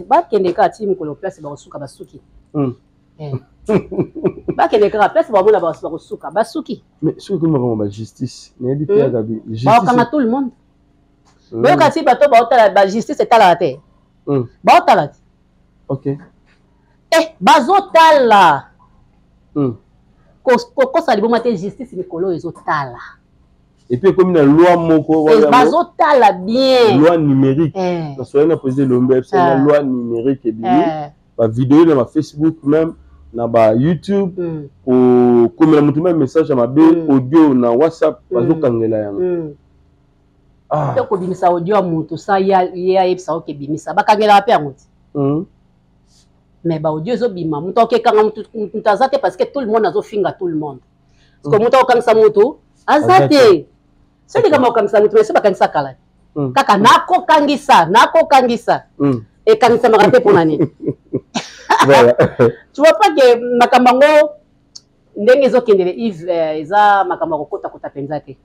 Bakende kaka ti mokolo place bakosuka, basuki. Eh. Bakende kaka place bamona bakosuka, basuki. Mais soki ekomi makambo ba justice, nayebi te ya Gabi. Bakokanga tout le monde. Boyoka ti bato baotala ba justice etalaka te. Baotala te. Ok. Eh, bazotala. Kokosa liboma te, justice mikolo oyo ezotala. Et puis ekomi na loi moko bazotala bien. Loi numérique. Nasolani na président Elombe, na loi numérique ebimi. Ba vidéo na ba Facebook, même na ba YouTube, kokomela moto même message ya mabe, audio na WhatsApp, bazokangela yango. Te kobimisa audio ya moto sa ye ayebisa oke ebimisa, bakangelaka mpe yango te. Mais ba audio ezobima, moto akekanga moto aza te, parce que tout le monde azofinga tout le monde. Parce que moto akokangisa moto aza te. Soki likambo akokangisa moto, mais bakangisa kala kaka nakokangisa, nakokangisa, ekangisamaka te. Mpona nini? Tu vois pas que makambo yango ndenge ezokendele, Yves, eza makambo ya kokotakota mpenza te.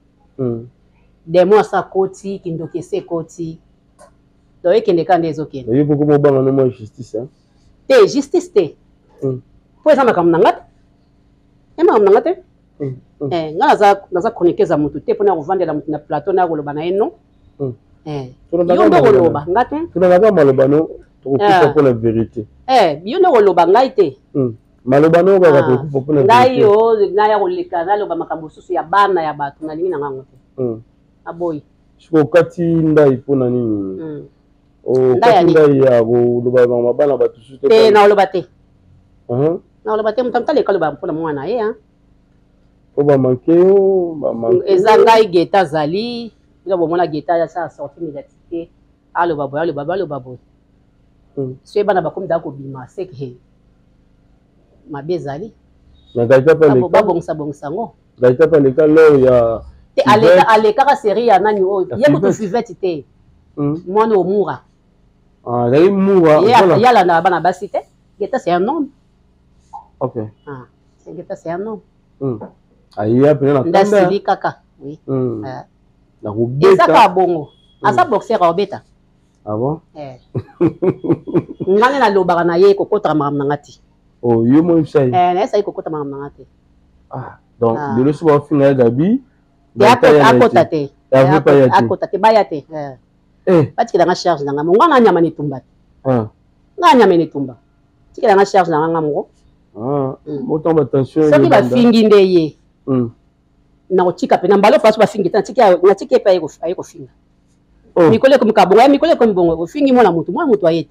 Demo asa akoti, kindoki esi ekoti, donc ekende kaka nde ezokende. Yo poko mobanga no mwa justice? Te, justice te, mpo eza makambo na nga te, e makambo na nga te. Nga naza chroniqueuse ya motu te mpona kovandela motu na plateau na koloba na ye non. Yo nde koloba, nga te. Tolangaka maloba no, tokokufa mpona vérité. Yo nde koloba, ngai te. Maloba no kaka, tokokufa mpona ngai yo naya koleka naloba makambo mosusu ya bana ya bato, nalingi na ngango te, aboyi. Soki okati ndai mpona nini? Okati ndai ya koloba makambo bana bato susu te? Te, naoloba te, naoloba te. Moto amutala ekaloba mpona mwana ye. Po bamanke yo, bamanke. Eza ngai Geta azali bino bomona Geta asala sortie médiatique te, aloba boye, aloba boye, aloba boye. Soki bana bakomi daa kobima, seke mabe ezali. Babongisa bongisa yango. Gaita mpe aleka lor ya te, alekaka série ya nani oyo, ye kutu Fivete te, mwana omura. Azali mura. Ye alandaka bana basi te. Geta, c'est un homme. Ok. Ah, Geta, c'est un homme. Aya mpena na ndasili kaka, oui. Nakobeta. Eza kaka bongo, aza boxer, aobeta. Ah bon? Nga nde nalobaka na ye kokotaka makambo na nga te. Oh, yo mo yebisa ye? Nayesaki kokota makambo na nga te. Ah, donc lelo so bafinga ya Gabi? Akota te, akota te, baya te, batikela nga charge na nga mo. Nga na nyama na etumba te, nga nyama na etumba, tikela nga charge na nga, nga moko. Soki bafingi nde ye nakotika mpe na mbala faso bafingi te, natiki ye mpe aye kofinga. Mikolo ekomi kabongo ya mikolo ekomi bongo, ofingi mwana motu, mwana motu aye te.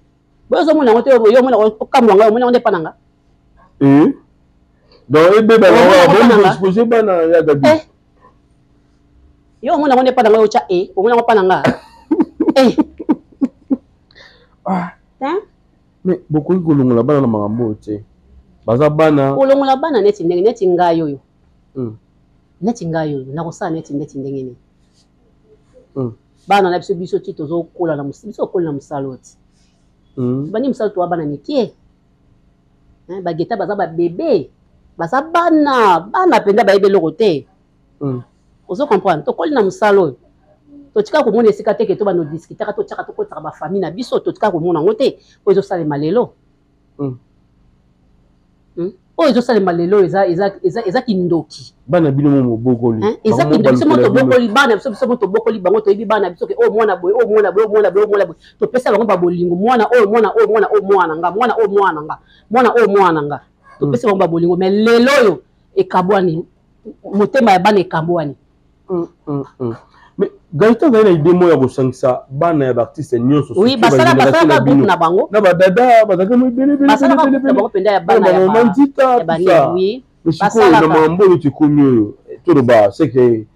Boyo ozomona yango te, yo omona okamwa ngai, omona yango nde epa na nga. Donc ebeba expose bana ya Gabi. Yo omona yango nde epa na ngai, otya e omona yango epa na nga. Mais bokoki kolongola bana na makambo oyo te, baza bana. Kolongola bana neti ndenge neti ngai oyo, neti ngai oyo nakosala neti ndenge nini? Bana na biso, biso ti tozokola na biso, okola na mosala oyo ti bandi mosala, towa bana mike. Bageta baza babebe, baza bana, bana mpenza bayebi eloko te. Ozo comprendre? Tokoli na mosala oyo, totika komona esika te ke to bano discutaka, totiaka, tokotisaka bafamille na biso, totika komona yango te. Oyo ezosalema lelo, oyo ezosalema lelo eza kindoki. Bana bino mo mobokoli. Eza kindoki. Biso mo tobokoli bana biso, biso mo tobokoli bango, toyebi bana biso ke oyo mwana boye, oyo mwana boye, oyo mwana boye, oyo mwana boye. Topesa bango babolingo. Mwana oyo, mwana oyo, mwana oyo, mwana nga, mwana oyo, mwana nga, mwana oyo, mwana nga, topesa bango babolingo. Mais lelo oyo ekabwani, motema ya bana ekabwani. Mais Gaëtan azali na idée moko ya kosangisa bana ya baartiste nyonso. Oui, basalaka groupe na bango. Na badada bazalaki mo ebele. Basalaka groupe na bango mpenza ya bana ya nzita. Oui. Sikoyo na makambo oyo tekomi oyo, toloba seke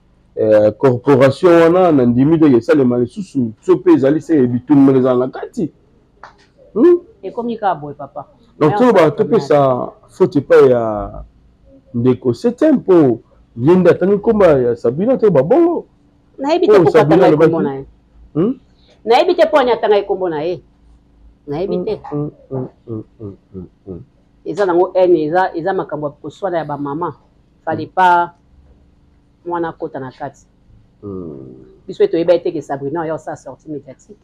corporation wana na ndimi teke esalema lisusu so mpe ezali seke bitumba ezala na kati. Ekomi kaka boye, papa. Donc toloba, topesa faute epai ya ndeko septième mpo ye nde atangi nkomba ya Sabina to babongo. Nayebi te mpo atanga ekombo na ye, nayebi te mpo ani atanga ekombo na ye, nayebi te. Eza nango haine, eza makambo ya koswana ya bamama, fallait pas mwana akota na kati. Biso mpe toyeba ete ke Sabrina oya osala sortie médiatique.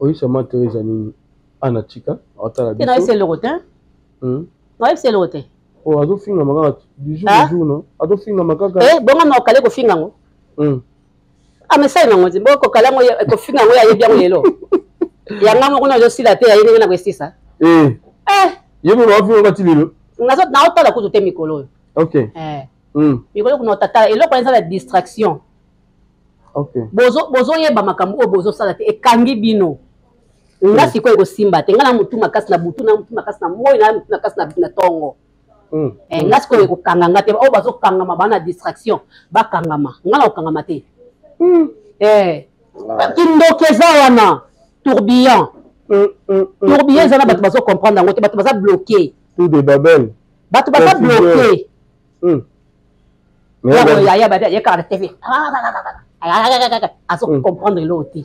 Oyisa ma Teresa nini? Ana Chika atala biso. Te na eloko te. Na eloko te. Oh, azofingama kaka du jour au jour, non? Azofingama kaka. Eh, bongo na okale kofinga ngo. Ah, mais sai nango ti bongo kokala ngo kofinga ngo ayebi yango lelo. Yanga moko na ezosila te, aye ndenge na koesisa. Eh. Eh. Ye moko afinga kati lelo. Nazo naotala kutu te mikolo oyo. OK. Eh. Mikolo kuna otatala eloko eza la distraction. Okay. Bozo bozoyeba makambo oyo bozosala te, ekangi bino. Nga sikoyo ekosimba te, nga na mutu makasi na butu, na mutu makasi na moi, na mutu makasi na tongo. Eh, nga sikoyo ekokanga nga te. Oyo bazokangama ba na distraction, bakangama. Nga na kokangama te. Eh, kindoki eza wana, tourbillon. Tourbillon eza na bato bazo comprendre yango te, bato baza bloqué. Tour de Babel. Bato baza bloqué. Yango yaya babi aye kaka na TV. Azo comprendre eloko te.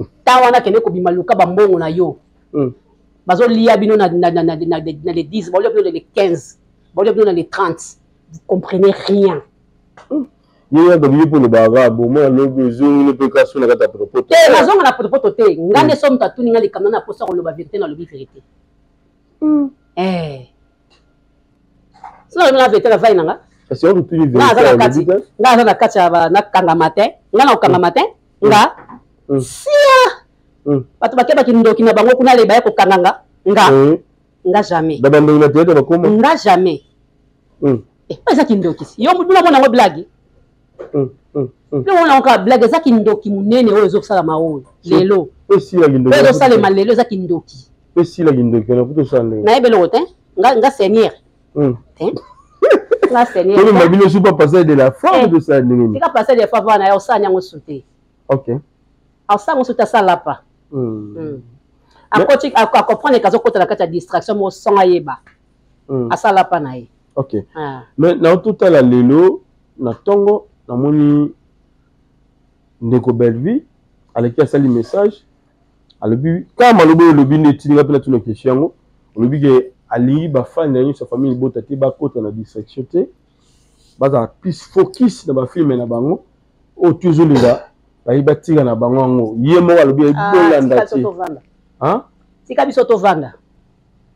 Ntango wana kende kobima luka bambongo na yo. Bazolia bino na les 10, baolia bino na les 15, baolia bino na les 30. Vous comprenez rien. Ye yaka biye mpo olobaka bomoi alobi ozongi mpe kaso na kati ya potopoto te. Nazonga na potopoto te. Nga nde so moto atuni nga likambo na posa koloba vérité, nalobi vérité. Eh. Sino na vérité na vai na nga. Kasi oyo tuni vérité. Nga aza na kati. Nga aza na kati ya nakangama te. Nga na kokangama te. Nga. Sia. Bato bakebaki ndoki na bango kuna le baye kokanga nga. Nga. Nga jamais. Ba bandoki na théâtre bakoma. Nga jamais. Eh, eza kindoki. Yo bino mona ngo blague. Bino mona ngo kaka blague, eza kindoki munene oyo ezosalama oyo lelo. Esila kindoki. Oyo ezosalema lelo eza kindoki. Esila kindoki na kuto sala ndenge. Nayebi eloko te. Nga nga seigneur. Te. Nga seigneur. Tolo mabino supa passage de la foi to sala ndenge. Tika passage de la foi wana ya osala nyango sute. OK. Osala ngo sute asala pa. Akoti akomprendre kazokota na kati ya distraction mo sans ayeba. Asala pa na ye. OK. Mais na totala lelo na tongo namoni ndeko Bellevue aleki asali message, alobi kaka maloba oyo olobi nde etindi nga mpe natuna question yango. Olobi ke alingi bafani na nyonso ya famille libota te bakota na distraction te, bazala plus focus na bafilme na bango oyo tu ezolinga bayi batika na bango yango. Ye moko alobi bolanda te. Tika biso tovanda.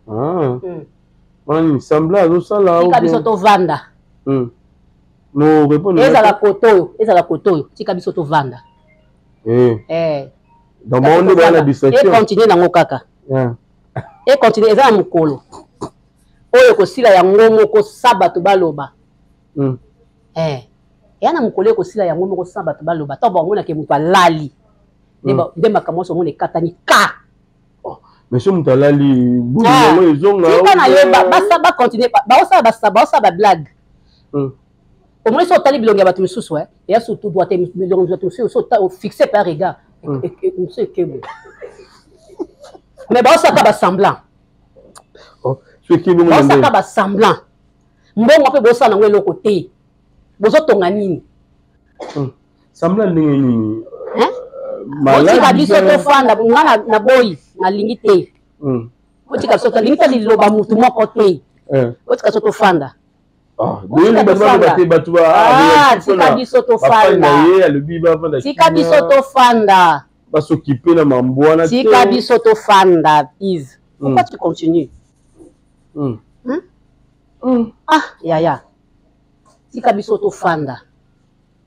Wana nini sembla azosala? Tika biso tovanda. No répondre. Ezala koto oyo, ezala koto oyo, tika biso tovanda. Eh. Donc bango nde baya na distraction. E continue nango kaka. E continue, eza na mokolo oyo ekosila yango moko sa bato baloba. Eh. Eya na mokolo ekosila yango moko sa bato baloba. Ntango bamonake moto alali. Nde makambo nyonso omona ekatani ka. Mais so moto alali bulu yango ezonga. Tika na yo basa ba continuer baosala basa baosala ba blague. Omoni so otali bilongi ya bato misusu eya surtout droit te, bilongi ya bato misusu so ofixe par regard mosusu ekebo. Mais baosaka ba semblant. Baosaka ba semblant. Mbongo mpe bosala yango eloko te. Bozotonga nini? Semblant ndenge nini? Botika biso tofanda, nga na boyi, nalingi te. Botika biso, nalingi te liloba mutu moko te. Botika biso tofanda. Tika biso tofanda. Tika biso tofanda. Basokipe na mambo wana. Tika biso tofanda, Yves. Pourquoi tu continues? Ah, yaya. Tika biso tofanda.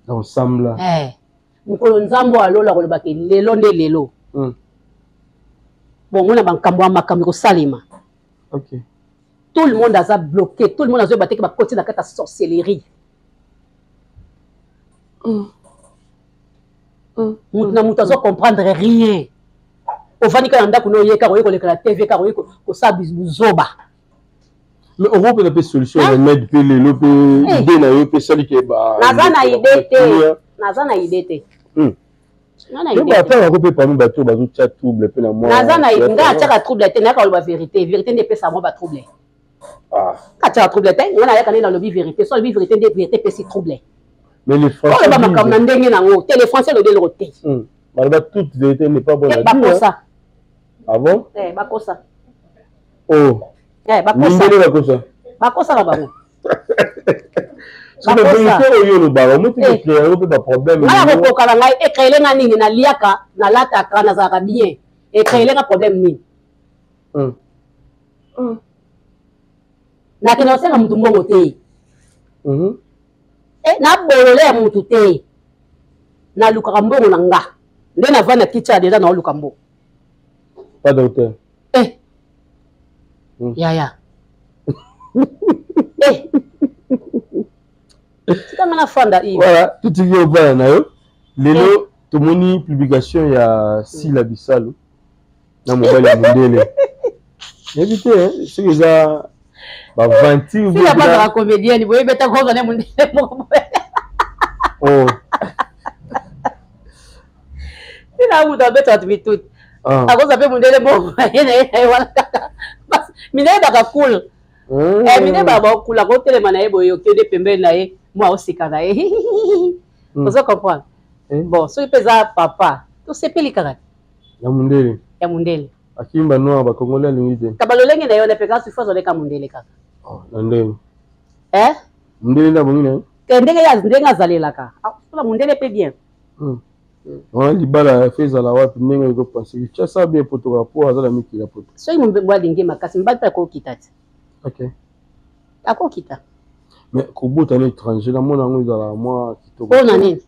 Ensemble. Eh. Mokolo nzambo alola kolobaka lelo nde lelo. Bon, mona bankambo ya makambo ekosalema. OK. Tout le monde aza bloqué, tout le monde azoyeba te ke bakoti na kati ya sorcellerie. Mutu na mutu azo comprendre rien. Ovandi kaka na ndako na oye kaka oye koleka na TV kaka oye kosala buzoba. Mais okopesa mpe solution, remède mpe lelo mpe idée na yo mpe esali ke ba Naza na idée te. Naza na idée te. Ata yango mpe parmi bato oyo bazotia trouble mpe na mwa Naza na nga atiaka trouble te, nayaka koloba vérité. Vérité nde epesa mwa ba trouble. Atiaka trouble te, nga nayaka nde nalobi vérité. So alobi vérité nde vérité epesi trouble. Mais les Français oloba makambo na ndenge nango te, les Français elobi eloko te. Baloba toute vérité n'est pas bonne à dire. Bakosa. Ah bon? Eh, bakosa. Oh. Eh, bakosa. Mindele bakosa. Bakosa na bango. Soki vérité oyo olobaka omoti kocréer yango mpe baproblème. Nga na kokoka na ngai ecréele nga nini? Naliaka, nalataka, nazalaka bien. Ecréele nga problème nini? Nakende kosenga motu mbongo te. Eh, nabolole ya motu te, nalukaka mbongo na nga nde navandi na kiti ya deja naoluka mbongo. Pas docteur. Eh. Yaya, eh. Tika nga nafanda. Voilà, totiki ovanda na yo lelo eh. Tomoni publication ya Sila Bisalu na mobali ya mondele, nayebi te soki eza baventure. Sila bazala comédienne boyebi ata kozwa ne mondele moko. Oh. Sila moto abeta bato mituti, akozwa mpe mondele moko ye na ye na ye wana kaka. Mindele baka cool, mindele baka bakula kotelema na ye boye, okende pembeni na ye mwa oseka na ye, ozo comprendre. Bon, soki mpe eza papa, tosepeli kaka. Ya mondele. Ya mondele. Akimba noir, bakongole alingi te. Ka balolenge na ye wana mpe kasi fo azaleka mondele kaka. Na ndenge eh? Mondele nde abongi na ye. Ke ndenge ye ndenge azalelaka sola mondele mpe bien. Wana libala fe ezala wapi? Ndenge ezopense Kinshasa bien, potoka po aza na mikili ya poto. Soki mobali alingi makasi, mobali mpe akokita te. Ok. Akokita. Mais kobota na étranger, namona yango ezala mwa kitoko. Mpo na nini?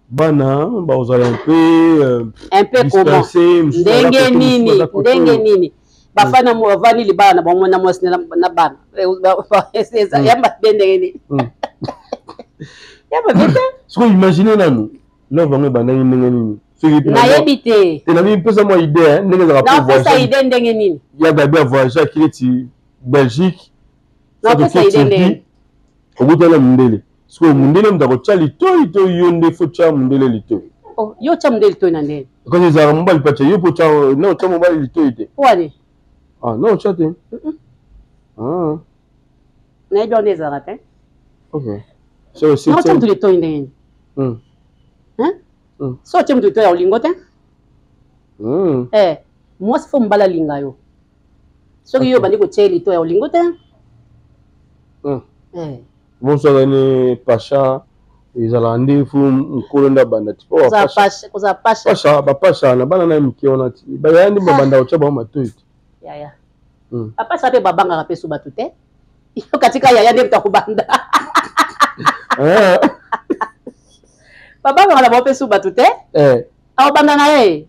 Bana bakozala un peu un peu comment? Ndenge nini? Ndenge nini bafana bavandi libala na bango na mwasi na bana ya mabe? Ndenge nini ya mabe te? Sikoyo imagine nanu, love yango ebandaki ndenge nini? Nayebi te. Te, nabi mpesa mwa idée ndenge ezalaka. Napesa idée ndenge nini? Ya Gabi avoyage, akili ti Belgique. Napesa idée ndenge? Okutana mondele. Sikoyo mondele moto akotya litoi to yo nde fo tya mondele litoi? Oh, yo tya mondele litoi na ndenge? Kasi ezalaka mobali mpe atya, yo mpo tya na otya mobali litoi te. Wani? Ah non, otya te. Ah. Nayebi wana ezalaka te. Ok. So otya moto litoi ndenge nini? So otya moto litoi ya olingo te. Eh, mwasi fo mobali alinga yo. Soki yo obandi kotia ye litoi ya olingo te. Bonsoir ni pasha, ezalaka nde fu nkolo nde abanda ti kozala pasha, bapasha na bana na ye mike wana ti bayaya nde babanda kotya bango matoi ti. Yaya, bapasha mpe babangaka mpe so bato te. Yo katika yaya nde moto akobanda, babangaka na bango mpe so bato te. Akobanda na ye,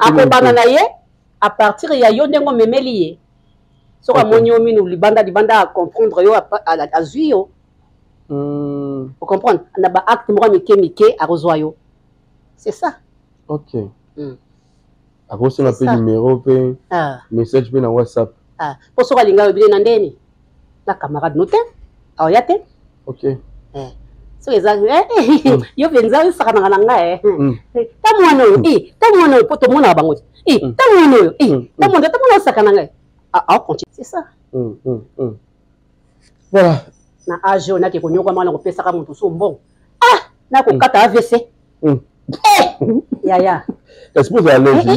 akobanda na ye à partir ya yo ndenge omemeli ye. Soki amoni yo minu libanda libanda, acomprendre yo, azwi yo. Ocomprendre na baacte moko mike mike, akozwa yo, c'est ça. Ok. Akosenga mpe numéro mpe message mpe na WhatsApp. Mpo soki alinga yo bile na ndeni na camarade no te, aoya te. Ok. Soki eza yo mpenza osakanaka na ngai, ta mwana oyo, ta mwana oyo, mpo tomonaka bango te, ta mwana oyo, ta mwana, ta mwana osaka na ngai, aocontinue, c'est ça. Voilà. Na age oyo nake konyokwama na kopesaka moto so mbongo, ah, nakokata AVC. Yaya. Kasi mpo ozala lese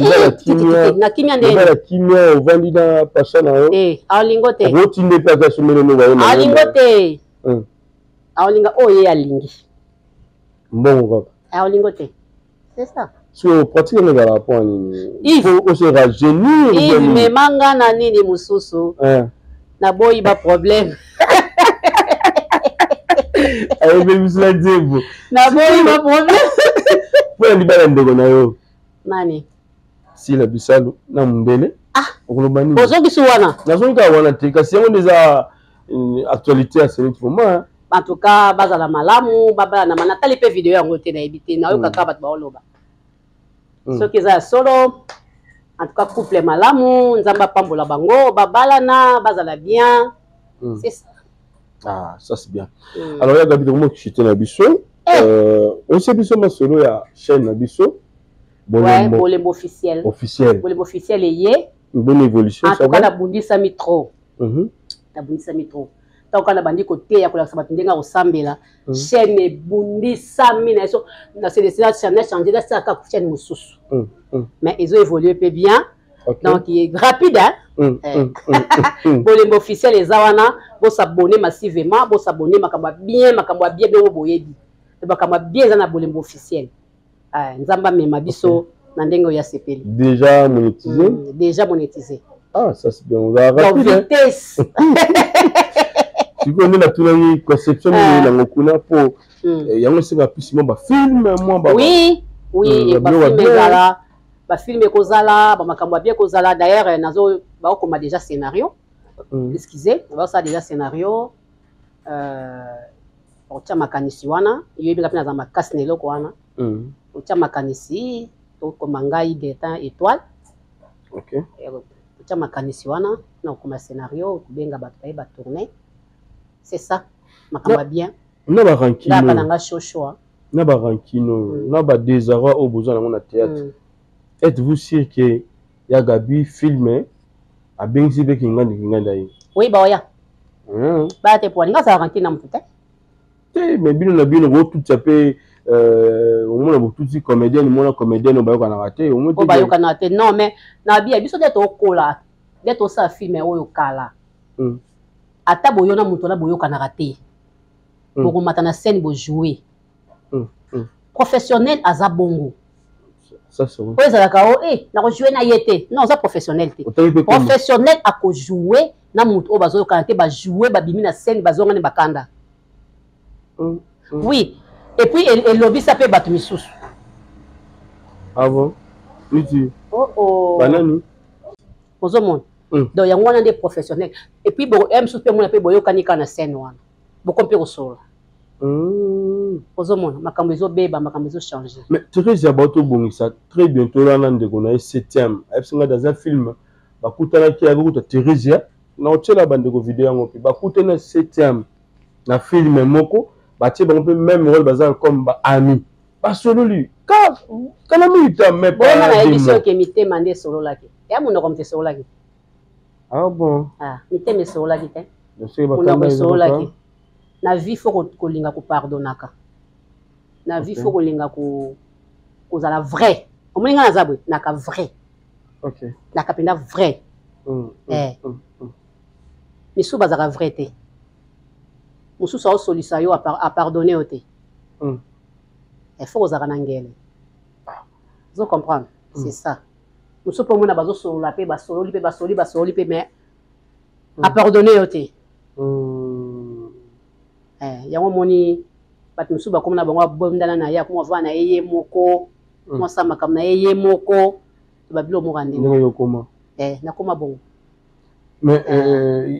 na kimia. Ndenge kimia, ovandi na pasha na yo. Aolingo te. Okotinde mpe ata somelelo baye. Aolingo te, aolinga oyo ye alingi. Mbongo kaka. Aolingo te, c'est ça. So pratique yango ezalaka mpo nini? Ose rajeunir? Yves, memanga na nini mosusu, naboyi baproblème. Ayebi biso na nzembo. Naboyi baproblème. Mpo ya libala ndeko na yo. Nani? Sila Bisalu na mondele. Okoloba nini? Ozongisi wana? Nazongi kaka wana te, kasi yango nde eza actualité ya semaine pour moi. En tout cas, bazala malamu, babala na natali mpe video yango te, nayebi te, nayokaka bato baoloba. Soki eza ya solo, en tout cas couple malamu, Nzambe apambola bango, babalana, bazala bien, c'est ça. Ah, ça c'est bien. Alors ya Gabi, tokomo chuter na biso, osi biso masolo ya chaîne na biso. Bolembo, Bolembo officiel. Officiel. Bolembo officiel eye. Une bonne évolution. En tout cas, nabundisami trop, nabundisami trop. Ntango kaka nabandi koteya, kolakisa bato ndenge akosambela, chaîne ebundisami na so na change, nasalaka chaîne mosusu, mais ezo évolue mpe bien. Donc rapide, hein? Bolembo officiel eza wana, bosabone massivement, bosabone. Makambo ya bien, makambo ya bien, bongo boyebi makambo ya bien eza na Bolembo officiel. Nzambe amema biso. Na ndenge oyo asepeli. Déjà monétisé? Déjà monétisé. Ah, ça c'est bien. Oza rapide. Donc vitesse. Sikoyo nde natunaki conception nini nango kuna mpo yango esenga pisi mwa bafilm mwa ba Oui, oui, bafilm ezala, bafilm ekozala, bamakambo ya bien ekozala. D'ailleurs nazo baokoma déjà scénario. Excusez, baosala déjà scénario, otia makanisi wana, yoyebi nga mpe naza makasi na eloko wana. Otia makanisi, tokoma ngai Gaetan Étoile. Otia makanisi wana na kokoma scénario, kobenga bato baye batourne. C'est ça, makambo ya bien. Na barankino na nga shosho. Na barankino na badésarroi oyo boza nango na théâtre, êtes-vous sûr que ya Gabi film abengisi mpe kingandi kingandi aye? Oui, baoya baya te po alinga azala rankine na motu te. Te, mais bino na bino botutisa mpe, omona botuti comédienne, mona comédienne oyo bayokanaka te. Oyo bayokanaka te, non, mais na bia biso nde tokola, nde tosala film oyo kala. Ata boyona moto wana boyokanaka te, bokomata na scène, bojoue. Professionnel aza bongo. Oyo ezalaka o e nakojoue na ye te, non, oza professionnel te. Professionnel akojoue na moto oyo bazoyokana te, bajoue, babimi na scène, bazongani bakanda. Oui, et puis elobisa mpe bato misusu. Ah bon, niti? Oh, oh. Banani? Ozomona. Donc yango wana nde professionnel. Et puis bo mosusu mpe mona mpe boyokani kaka na scène wana, boko mpe kosolola. Ozomona makambo ezobeba, makambo ezochange. Mais Thérésia, baotobongisa très bientôt wana ndeko na ye septième ayebisi ngai dans un film bakutanaki, akokuta Thérésia na otiela bandeko video yango mpe bakutani na septième na film moko, batie bango mpe même rôle, baza comme baami, basololi kala mingi te, mais bona nayebi soki mitema nde esololaki, ya monoko moto esololaki. Ah bon? Ah, mitema esololaki te, monoko esololaki. Na vie faut kolinga kopardonnaka, na vie faut kolinga kozala vrai. Omoni ngai naza boye, naka vrai, naka mpenza vrai. Misusu bazalaka vrai te, mosusu aosolisa yo, apardonne yo te. Il faut kozalaka na ngele, ozo comprendre? C'est ça. Mosusu mpe omona bazosolola mpe basololi mpe basololi basololi mpe, mais apardonne yo te. Yango omoni bato mosusu bakómi na bango, abondana na ye, akómi avanda na ye ye moko, mwasa makambo na ye ye moko, babilo moko ndenge yokoma. Nakóma bongo. Mais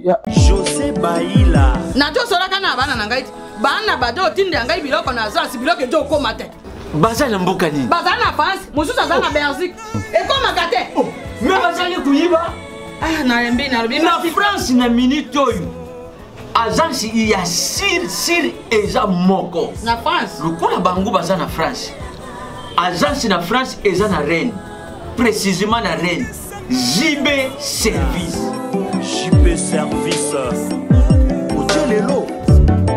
ya José Baila. Natosolaka na bana na ngai ti bana bato otindela ngai biloko na agence, biloko ezo okóma te. Baza na mboka nini? Baza na France, mosusu aza na Belgique, ekómaka te. Mais bazali koyiba. Ah, nalembi, nalobi. Na France, na minute oyo, agence ya sir sir eza moko na France. Lokola bango baza na France, agence na France eza na Rennes, précisément na Rennes, JB Service. JP Service otie lelo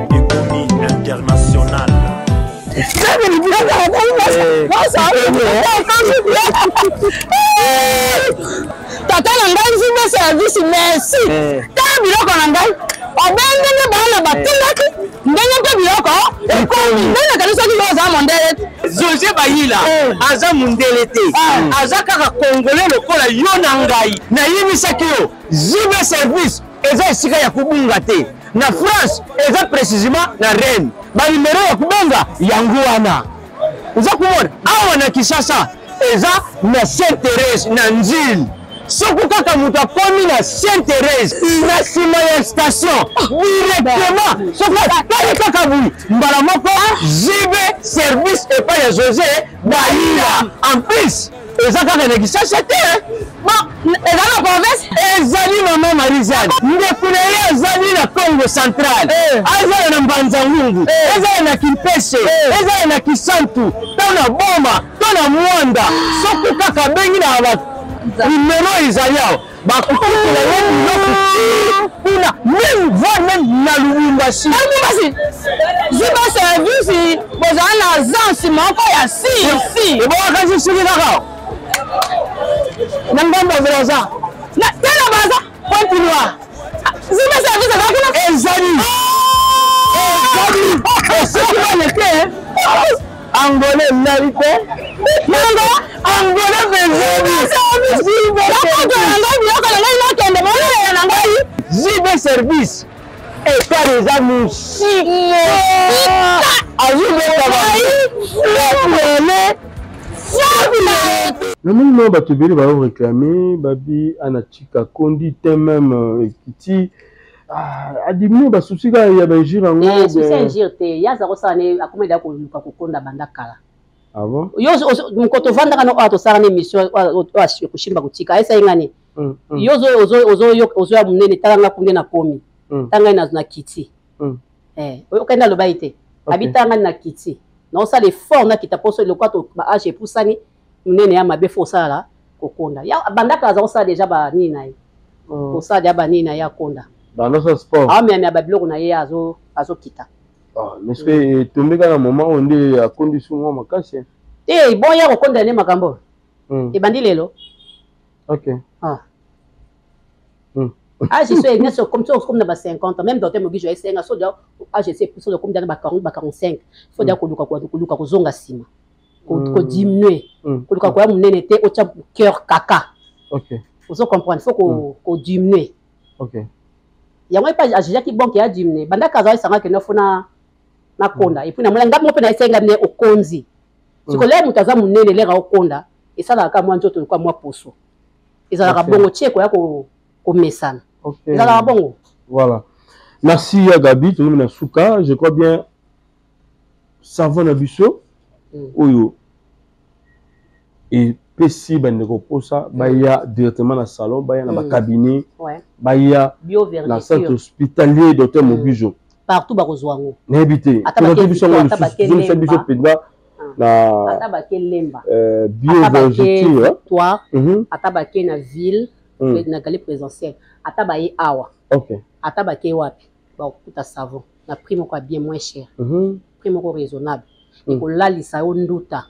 ekomi international. Tata na ngai JB Service, merci. Tala biloko na ngai obe ndenge bana batindaki, ndenge mpe biloko ekomi, ndenge nakanisaki yo oza mondele te. José Bayila aza mondele te, aza kaka congolais lokola yo na ngai. Nayebisaki yo, JB Service eza esika ya kobunga te. Na France, eza précisément na Rennes. Banimero ya kobenga yango wana oza komona awa. Na Kinshasa eza na Sainte Thérèse, na Nzile. Soki kaka moto akomi na Sainte Thérèse, na nsima ya station directement, soki atali kaka boye, mbala moko JB Service epai ya José Bayila. En plus eza kaka na Kinshasa te. Bon, eza na province. Ezali mama Marizane, ndeko na ye azali na Congo Central, azala na Mbanza Ngungu, ezala na Kimpese, ezala na Kisantu, to na Boma, to na Mwanda. Soki kaka abengi na ba nimero ezali awa, bakokotela ye biloko ti kuna, même voire même na Lubumbashi. Lubumbashi, JB Service bozala na agence moko ya si si. Ebongaka soki kaka na ngambo ya Braza. Te, na Braza, Pointe Noire, JB Service eza kuna. Ezali, ezali. Soki bana te, Angolais elali te. Nango Angolais. Service etali eza mosika azobeta Namoni mwa bato ebele bazo réclamer babi ana chika kondi te meme euh, ekiti ah, adiminue basusi kaka ya bainjure yango eh, susi ya injure te ye aza kosala ne akoma eda koluka kokonda banda kala ah bon? yo mokoto ovandaka no oyo tosala na émission oyo koshimba kotika ayesa ye ngani mm, mm. yo ozoya monene tala nga kunde nakomi mm. tala ngai na kiti eh, okende aloba ye te abi tala ngai na kiti naosala effort nakita mposo lokwa ba age epusani monene ya mabe fo osala kokonda ya bandaka aza kosala deja banini na ye kosala deja banini na ye akonda aomemea babiloko na ye azokita ah, mais ce que etombe kaka na moment oyo nde akondisi mwa makasi te bon ya kokondela nde makambo ebandi lelo Ok. Ah. Age so nyonso comme so comme na ba 50 ans même docteur Mogijo esenga so dia age se pousse comme na ba 40 ba 45 faut dia koluka koluka kozonga sima ko ko diminuer koluka koya munene te otia cœur kaka. Ok. Ozo comprendre faut ko ko diminuer. Ok. Yango epa ajijaki bon ke a diminuer banda kaza esanga ke nofo na na konda et puis na mona ngambo pe na esenga ne okonzi. Siko lere moto aza monene lere aokonda esalaka kaka mwa nzoto lokola mwa poso ezalaka bongo tie ekoya komesana ezalaka bongo. Voilà, merci ya Gabi, tokomi na suka. Je crois bien savon na biso oyo epesi bandeko mposa baya directement na salon, baya na bacabinet, baya na centre hospitalier docteur Mobijo. Partout bakozwa yango. Nayebi te, tozaki biso yango lisusu, zongisa biso mpenza na ata bake Lemba, bio vergeture, Victoire, ata bake na ville, na gale présidentielle, ata baye awa, ata bake wapi, bakokuta savon na prix moko ya bien moins cher, prix moko raisonnable, ekolalisa yo nduta,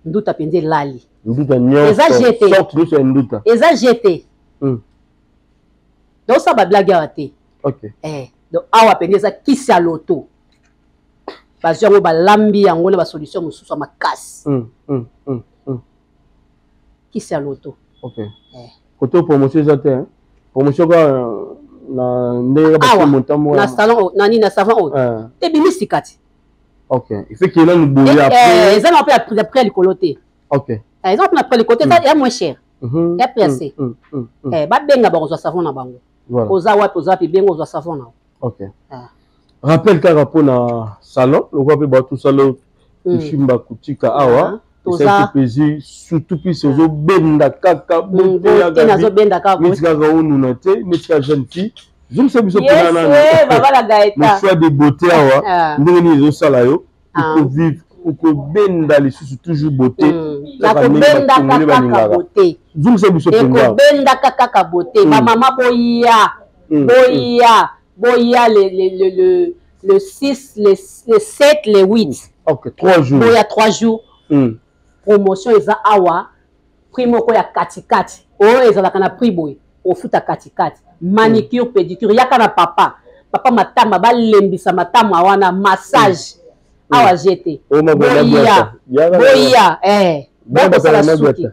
nduta mpenza elali. Nduta nyonso. Eza jete. Sorte nyonso ya nduta. Eza jete. Donc osala bablague awa te. Donc awa mpenza eza kisi ya loto, bazwi yango balambi yango na basolution mosusu ya makasi. Kisi ya loto. Kote promotion eza te, promotion kaka na ndenge awa na salon nani na savon oyo te bimi sika ti. Ok, il faut qu'il nanu boye après. Eza na mpe ya prix ya likolo te. Eza mpe na prix ya likolo te, eza ya moins cher, ya prix ya se. Babenga bakozwa savon na bango. Oza wapi, oza wapi, benga ozwa savon na. Ok, rappel kaka mpona salon lokola mpe bato salon koshimba kotika awa esalaki plaisir, surtout puis ozobenda kaka bote, neti kaka onuna te, neti kaka jeune fille. Zongisa biso mpena nanu choix de beauté awa, ndenge nini ezosala yo okovivre, okobenda lisusu toujours beauté? Nakobendaka kaka beauté. Zongisa biso mpenza. Ekobendaka kaka beauté. Bamama boya, boya, boya le 6, le 7, le 8. Ok, 3 jours. Boya 3 jours. Promotion eza awa, prix moko ya katikati oyo ezalaka na prix boye ofuta katikati. Manicure, pédicure, yaka na papa, papa matama balembisa matama wana, massage awa jete. Boya, boya, boya kosala suki,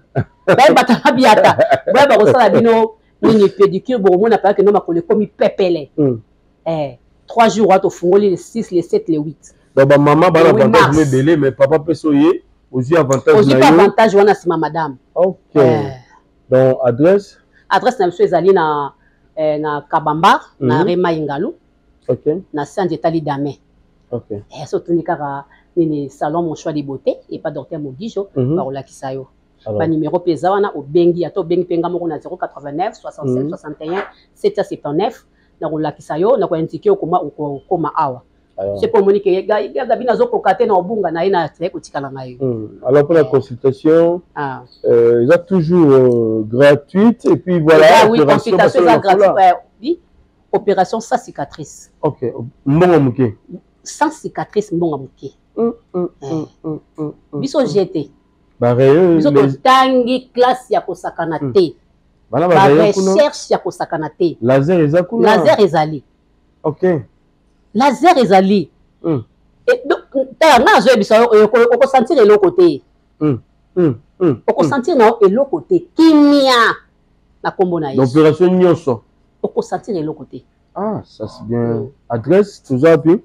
bayebata mabiata, boya bakosala bino nini, pédicure, bokomona paka no makolo ekomi pepele. 3 jours wana tofungoli, le 6, le 7, le 8. Donc bamama bana avantage mo ebele, mais papa mpe so ye ozwi avantage. Ozwi mpe avantage wana nsima madame. Ok, donc adresse? Adresse na biso ezali na Kabamba, na Rema Ingalu, na Sanji etali Dame. So otuni kaka nini, salon Mon Choix de Beauté epa docteur Mogijo, bakolakisa yo. Banimero mpe eza wana, obengi, ata obengi mpe nga moko na 089 67 61 779, nakolakisa yo, nakoindike okoma okoma awa. Se mpo omoni ke Gabi nazokoka te na obunga na ye, na kotikala na yo. Alors pour la consultation, eza toujours gratuite et puis voilà. Oui, consultation eza gratuite, oui. Opération sans cicatrice. Ok, mbongo moke. Sans cicatrice, mbongo moke. Biso jete, biso totangi classe ya kosakana te, barecherche ya kosakana te. Laser eza kuna? Laser ezali. Laser ezali. Tala, nga nazoyebisa yo, okosentir eloko te, okosentir na yo eloko te, kimia na nkombo na Yesu. Opération nyonso. Okosentir eloko te. Ah, ça c'est bien. Adresse, toza wapi?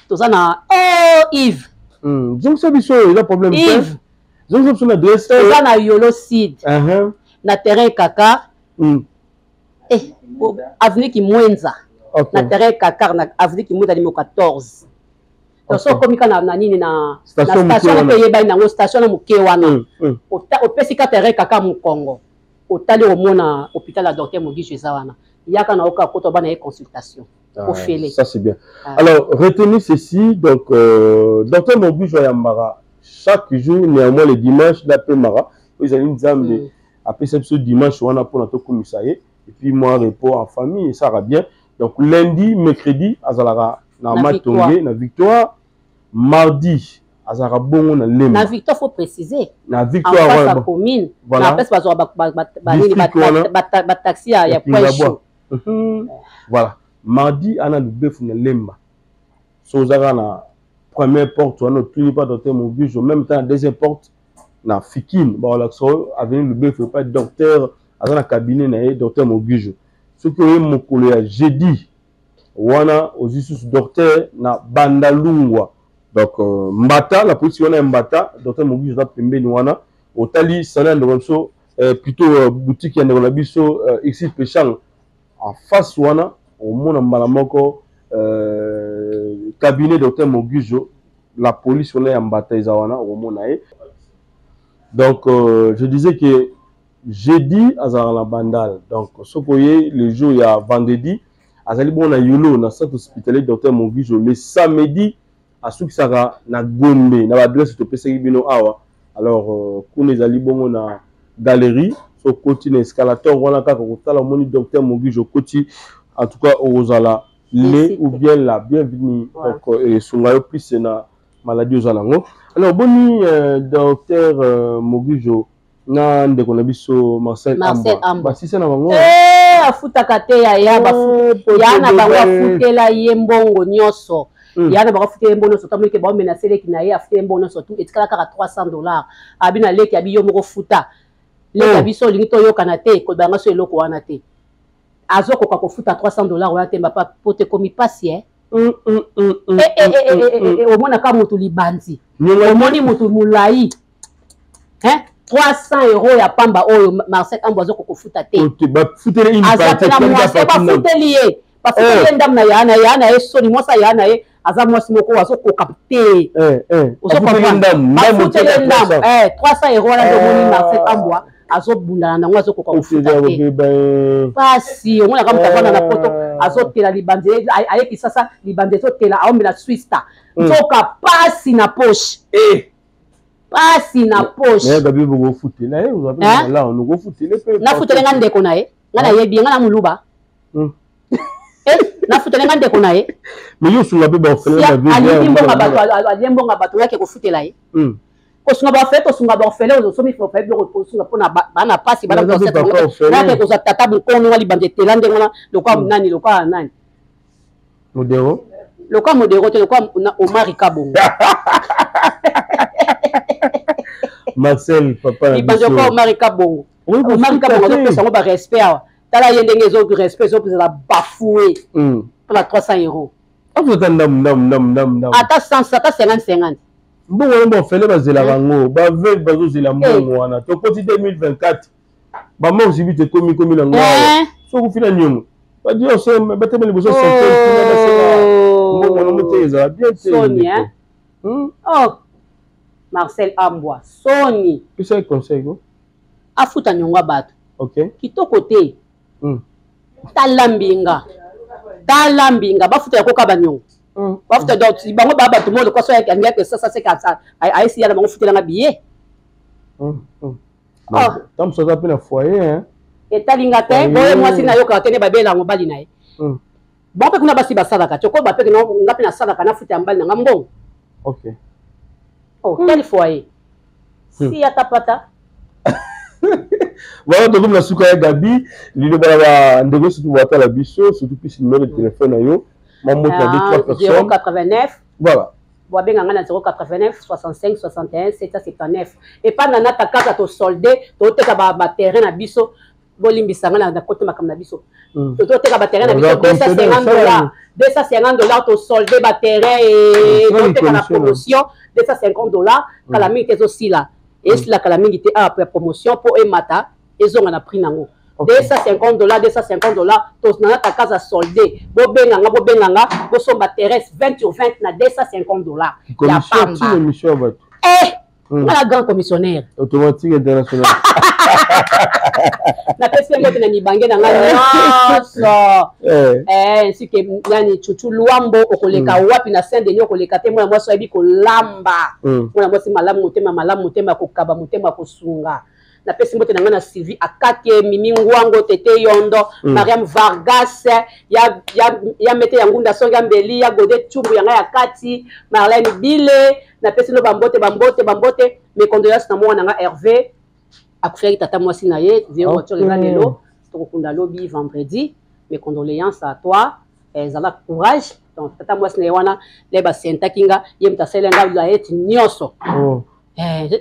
Toza na oh Yves. Zongisa biso eza problème te. Yves. Zongisa biso na adresse. Toza na Yolo Sud. Uh-huh. Na terrain Kaka. Eh, avenue Kimwenza. Okay. Na terrain Kaka na avenue Kimwenza numéro 14. Donc so okomi ka na nini na Station na station moke mpe wana. eyebani nango station na moke wana. Opesi ka terrain Kaka mokongo. Otali omona hôpital ya docteur Mogijo eza wana. Yaka na oka kota bana ye consultation. Ah, Ofele. Ça c'est bien. Ah. Alors, retenez ceci. Donc, docteur Mogijo Yambara, chaque jour, néanmoins le dimanche, la Mara, ils allaient nous amener. Après ce dimanche, on a pour notre commissariat. Et puis, moi, repos en famille, ça va bien. Donc, lundi, mercredi, Azalara, na Na Matonge, Victoire. na Victoire. Mardi, Azara Bongo, na Lemba. Na Victoire, faut préciser. Na En Victoire, face ouais, ya bon. commune. Voilà. Na place bazwa ba nini District wana. ba taxi ya Kingabwa. point chaud. Voilà. Mardi, ana Lubefu na Lemba. So ozaka na première porte wana otuni pa docteur Mogijo, même temps na deuxième porte na Fikine, bakolakisa oyo avenue Lubefu epai docteur aza na cabinet na ye docteur Mogijo. Soki oye mokolo ya jeudi wana ozwi susu docteur na Bandalungwa. Donc Mbata, la police wana ya Mbata, docteur Mogijo aza pembeni wana. Otali salon ya ndeko na biso, plutôt boutique ya ndeko na biso Exil Peshang, en face wana omona mbala moko cabinet docteur Mogijo, la police wana ya Mbata eza wana, okomona ye. Donc je disais que jeudi azalaka na Bandal. Donc soki oye le jour ya vendredi azali bongo na Yolo na centre hospitalier docteur Mogijo. Le samedi asukisaka na Gombe na baadresse topesaki bino awa. Alors kuna ezali bongo na galerie, so okoti na escalator wana kaka kotala omoni docteur Mogijo okoti. En tout cas okozala le ou bien la bienvenue. Donc esunga yo plus na maladie oza nango. Alors boni docteur Mogijo na ndeko na biso Marcel Marcel Ambwa Ambwa. basisa na bango. Eh, afutaka te yaya, ya na bango afutela ye mbongo nyonso. Ya na bango afutela ye mbongo nyonso, tamoni ke baomenase leki na ye, afutela ye mbongo nyonso tu etikala kaka $300. Abi na leki, abi yo moko futa. Leki abi so olingi toyokana te, kolobanga so eloko wana te. Azokoka kofuta $300 wana te, mbapa po te ekomi pasi eh. Eh, eh, eh, eh, eh, eh, omonaka motu libandi, omoni motu molai, hein? €300 ya pamba oyo Marcel Ambo azokoka kofuta te. Bafuteli une Aza partie, mpe na comme mwasi partie na- bafuteli ye, bafuteli ye ndambo na ya na ya na ye soni mwasi ya na ye aza mwasi moko azokoka te. Ozo Bafuteli comprendre? ndambo, ndambo Bafuteli ye tia ndambo 300. eh, €300 wana nde omoni Marcel Ambwa azobundana nango, azokoka kofuta te. Pasi omonaka moto avanda na poto azotela libandi ayeki sasa libandi ezotela aomela swista nzoka pasi na poche, pasi na poche. Mais Gabi bokofutela ye oza mpe Hein? malamu okofutela mpe. Nafutele nga ndeko na ye, nga nayebi ye, nga na moluba. Eh, nafutele nga ndeko na ye. Mais yo osunga mpe baorphelin Sia, na vie, alie bien, mbongo bien, bato bien. Alie mbongo bato yake kofutela ye. Kosunga baorphelin, tosunga baorphelin, osomi orphelin biloko kosunga mpona bana pasi bana. Naza mpe papa orphelin. Nake kozwa tata mokono wa libanda etela ndenge wana lokwa nani, lokwa nani. Modero. Lokwa modero te, lokwa na Omari Kabongo. Marcel papa na libanda biso. lokwa Omari Kabongo. Oui, Omari kofuta Kabongo te. azopesa yango barespect awa, tala ye ndenge ezo respect ezopesala bafoue mpona €300. Afuta ndambu ndambu ndambu ndambu ndambu. Ata 100, ata 50 50. Mbongo wana baorphelin bazelaka yango, baveuve bazozela mbongo wana. Tokoti 2024, bamort subite ekomi komi nango awa. Eh. Soki ofina niongo badi batema liboso cercueil basenga mbongo wana mote ezala bien te. Soni. Ndeko. Hein? Oh, Marcel Ambwa, soni. Pesa ye conseil ko. Afuta niongo ya bato. Kitoko te. Tala mbinga, tala mbinga, bafuta yakoka baniongo bafuta. Donc bango baa bato moko lokola so alingaki sasa seka ayesi ya na bango futelanga billet. Oh. Ntango mosusu aza mpe na foyer hein. Etalinga te. Foyer. Boye mwasi nayokaka te nde babelaka mobali na ye. Bon, mpe kuna basi basalaka te, okoba mpe nga mpe nasalaka nafuta ya mobali na nga mbongo. Oh, quel foyer si ata pata. Voilà, tokomi na suka ya Gabi. Liloba na bandeko surtout batala biso, surtout plus numéro de téléphone na yo, mamoti na deux trois personnes. 089. Voilà. Boabenga nga na 089 65 61 779. Epai na nata kaka tosolde, toteka baterrain na biso. Bolimbisa nga na kote makambo na biso. Tozoteka baterrain na biso 250 dollars, 250 dollars, tosolde baterrain e toteka na promotion 250 dollars. Kala mingi te ezosila, esila kala mingi te awa ya promotion mpo emata, ezonga na prix nango 250 dollars, 250 dollars. Nana Takaza solde, bobenga nga, bobenga nga, bosomba terrain 20 sur 20 na 250 dollars ya pamba. Eh, nga na grand commissionnaire automatique international. Napesi mpe mbote na mibange na nga nyonso, ainsi que nani, Chuchu Lwambo. Okoleka wapi na Saint Denis? Okoleka te. Mwana mwasi oyebi kolamba, mwana mwasi malamu, motema malamu, motema ya kokaba, motema ya kosunga. Napesi mbote na ngai na Sylvie Akake, Mimi Ngwango, Tete Yondo, Mariam Vargas ya, ya, ya Mete ya Ngunda, Songi ya Mbeli ya Gode, Chumbu ya ngai ya kati, Marlene Bile. Napesi no bambote, bambote, bambote. Mes condoléances na mwana na ngai Hervé, akufelaki tata mwasi na ye vie. Voiture eza lelo, tokokunda lobi vendredi. Mes condoléances à toi, ezala courage. Donc tata mwasi na ye wana le basentaki nga, ye moto asali nga layeti nyonso.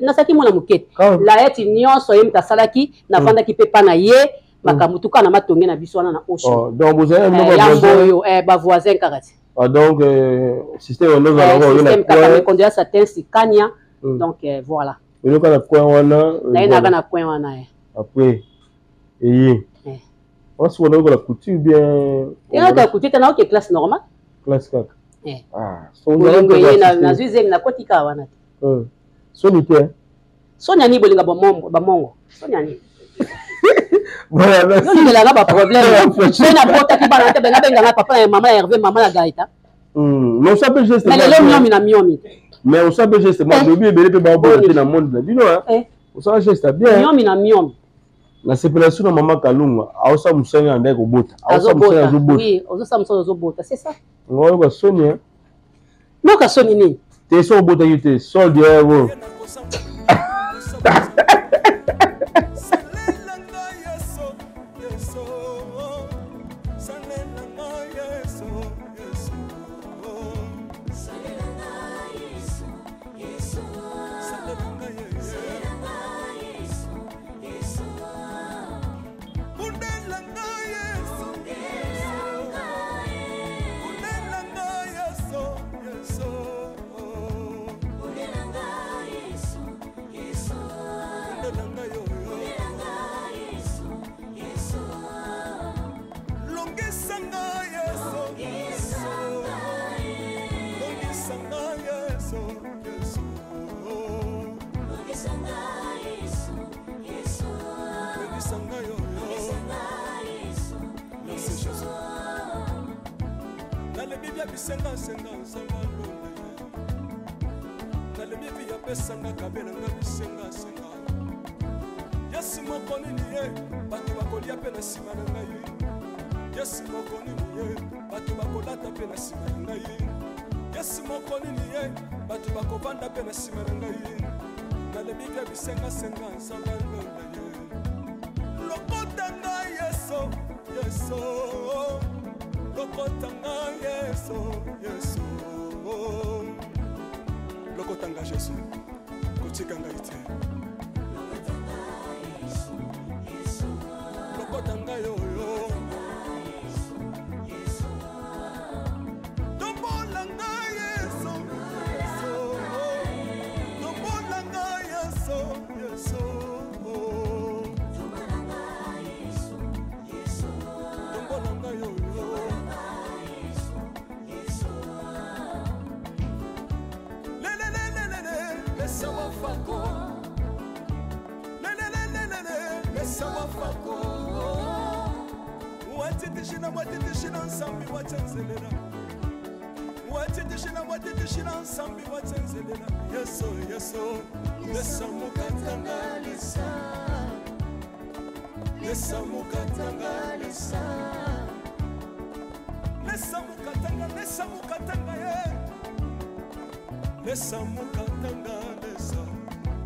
Nasalaki mwana moke te, layeti nyonso ye moto asalaki. Navandaki mpe pa na ye, makambo tuka na matonge na biso wana na Osho. Donc bozali ya mboyo, bavoisin kaka ti. Ah, donc système wana ozalaka oyo na kaka. Mes condoléances à Tensi Kanya. Donc voilà. Oyoka na coin wana. Naye naka na coin wana ye. Après eye wasi wana oyokola couture bien? Eyaka couture te, naoke classe normale. Classe kaka. Bolingo eye, nazwi zemi, nakoti kaka wana te. Soni te? Soni ani? Bolinga bamongo, soni ani? Yolingelanga baproblème mpe nabotaki bana te, benga benganga papa na mama ya Hervé, mama ya Gaeta. Mais osa mpe geste. Mais lelo miomi na miomi. Mais osa mpe geste, lobi ebele mpe baobota te na monde na bino. Osala geste bien. Miomi na miomi. Nasepela su na mama Kalunga, aosala mosala na ndai kobota, aosala mosala, azobota. Oui, ozosala mosala, ozobota, c'est ça. Nga oyoka soni. Noka soni nini? Te, so obotaki te, solde yango. Bisengasenga nzanga londa nalobi epi apesanga kabelanga bisengasenga. Yesu moko nini ye bato bakolia mpe na nsima na ngai? Yesu moko nini ye bato bakolata mpe na nsima na ngai? Yesu moko nini ye bato bakovanda mpe na nsima na ngai? Nalobi mpe bisengasenga nzanga londa ye, lokota ngai Yesu, Yesu, lokota ngai Yesu, Yesu, lokota ngai Yesu, kotika ngai te, lokota ngai oyo, tombola ngai Yesu, tombola ngai Yesu, Yesu, tombola ngai oyo. Lelelelelele, lesa wafako, lelelelelele, lesa wafako, watitishina, watitishina nsambi watenzelela, watitishina, watitishina nsambi watenzelela. Yesu, Yesu, lesa mokatanga, lesa, lesa mokatanga, lesa, lesa mokatanga, lesa mokatanga ye, lesa mokatanga, lesa.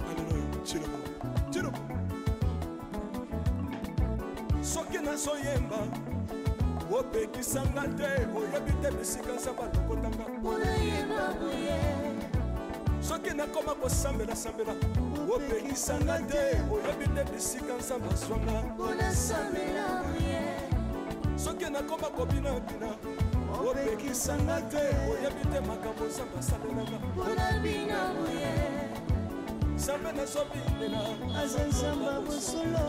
Aleluya. Chilobo, chilobo. Soki nazoyemba, opekisanga te, oyebi te bisika nzambe alokotanga. Soki nakoma kosambelasambela, opekisanga te, oyebi te bisika. Nzambe aswanga Bonasambela prière. Soki nakoma kobinabina, opekisanga te. Oyebi te makambo Nzambe asalelanga. Bonabina boye. Nzambe nazobinela aza Nzambe bosolo.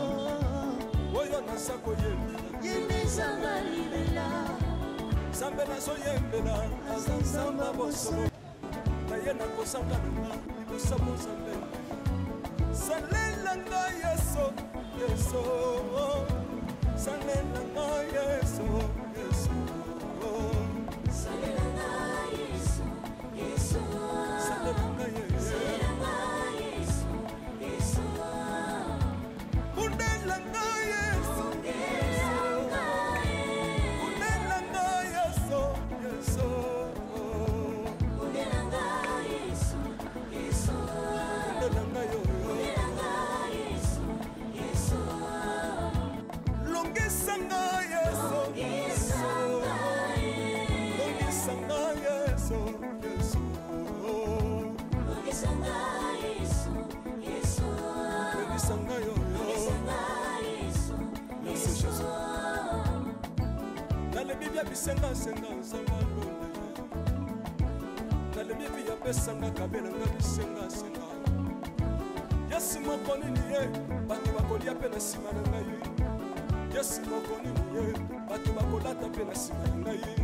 Oyo naza koyembela ye nde Nzambe libela. Nzambe nazoyembela aza Nzambe bosolo. Naye nakozanga nanga liboso Nzambe. Salela ngai Yesu, Yesu. Salela ngai Yesu, Yesu. Salela ngai Yesu, Yesu. Salela ngai Yesu. Salela ngai Yesu, Yesu. Bundela ngai Yesu. Bundela ngai. Bundela ngai Yesu, Yesu. Bundela ngai Yesu, Yesu. Bundela ngai yo. Bundela ngai Yesu, Yesu. Longisa ngai Yesu. Longisa ngai. Longisa ngai Yesu, Yesu. Longisa ngai Yesu, Yesu. Longisa ngai yo. Longisa ngai Yesu, Merci Yesu. Jésus. Nalebi bia bisengasenga Nzambe alonda ye. Nalebi bi apesanga kabelanga bisengasenga. Yesu moko nini ye bato bakolia mpe na nsima na ngai. Yesu moko nini ye bato bakolata mpe na nsima na ngai.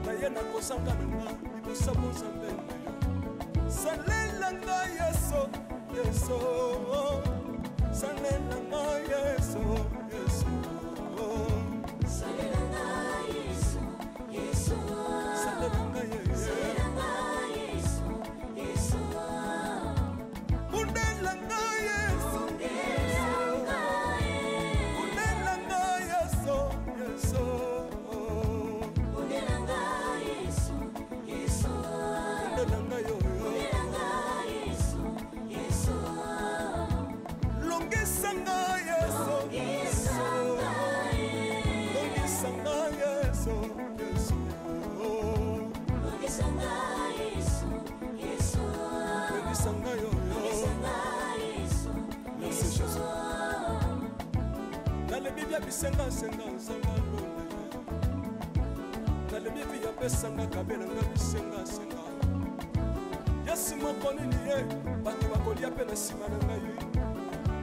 Naye nakozanga na nga liboso Nzambe na yo. Salela ngai Yesu, Yesu. Salela ngai Yesu, Yesu. Salela ngai Yesu, Yesu. Salela ngai Yesu. Salela ngai Yesu, Yesu. Bundela ngai Yesu. Bundela ngai. Bundela ngai Yesu, Yesu. Bundela ngai Yesu, Yesu. Bundela ngai yo. Bundela ngai Yesu, Yesu. Longisa ngai Yesu. Longisa ngai. Longisa ngai Yesu, Yesu. Longisa ngai Yesu, Yesu. Longisa ngai yo. Longisa ngai Yesu, Merci Yesu. Jésus. Nalebi bia bisengasenga Nzambe alonda ye. Nalebi bi apesanga kabelanga bisengasenga. Yesu moko nini ye bato bakolia mpe na nsima na ngai.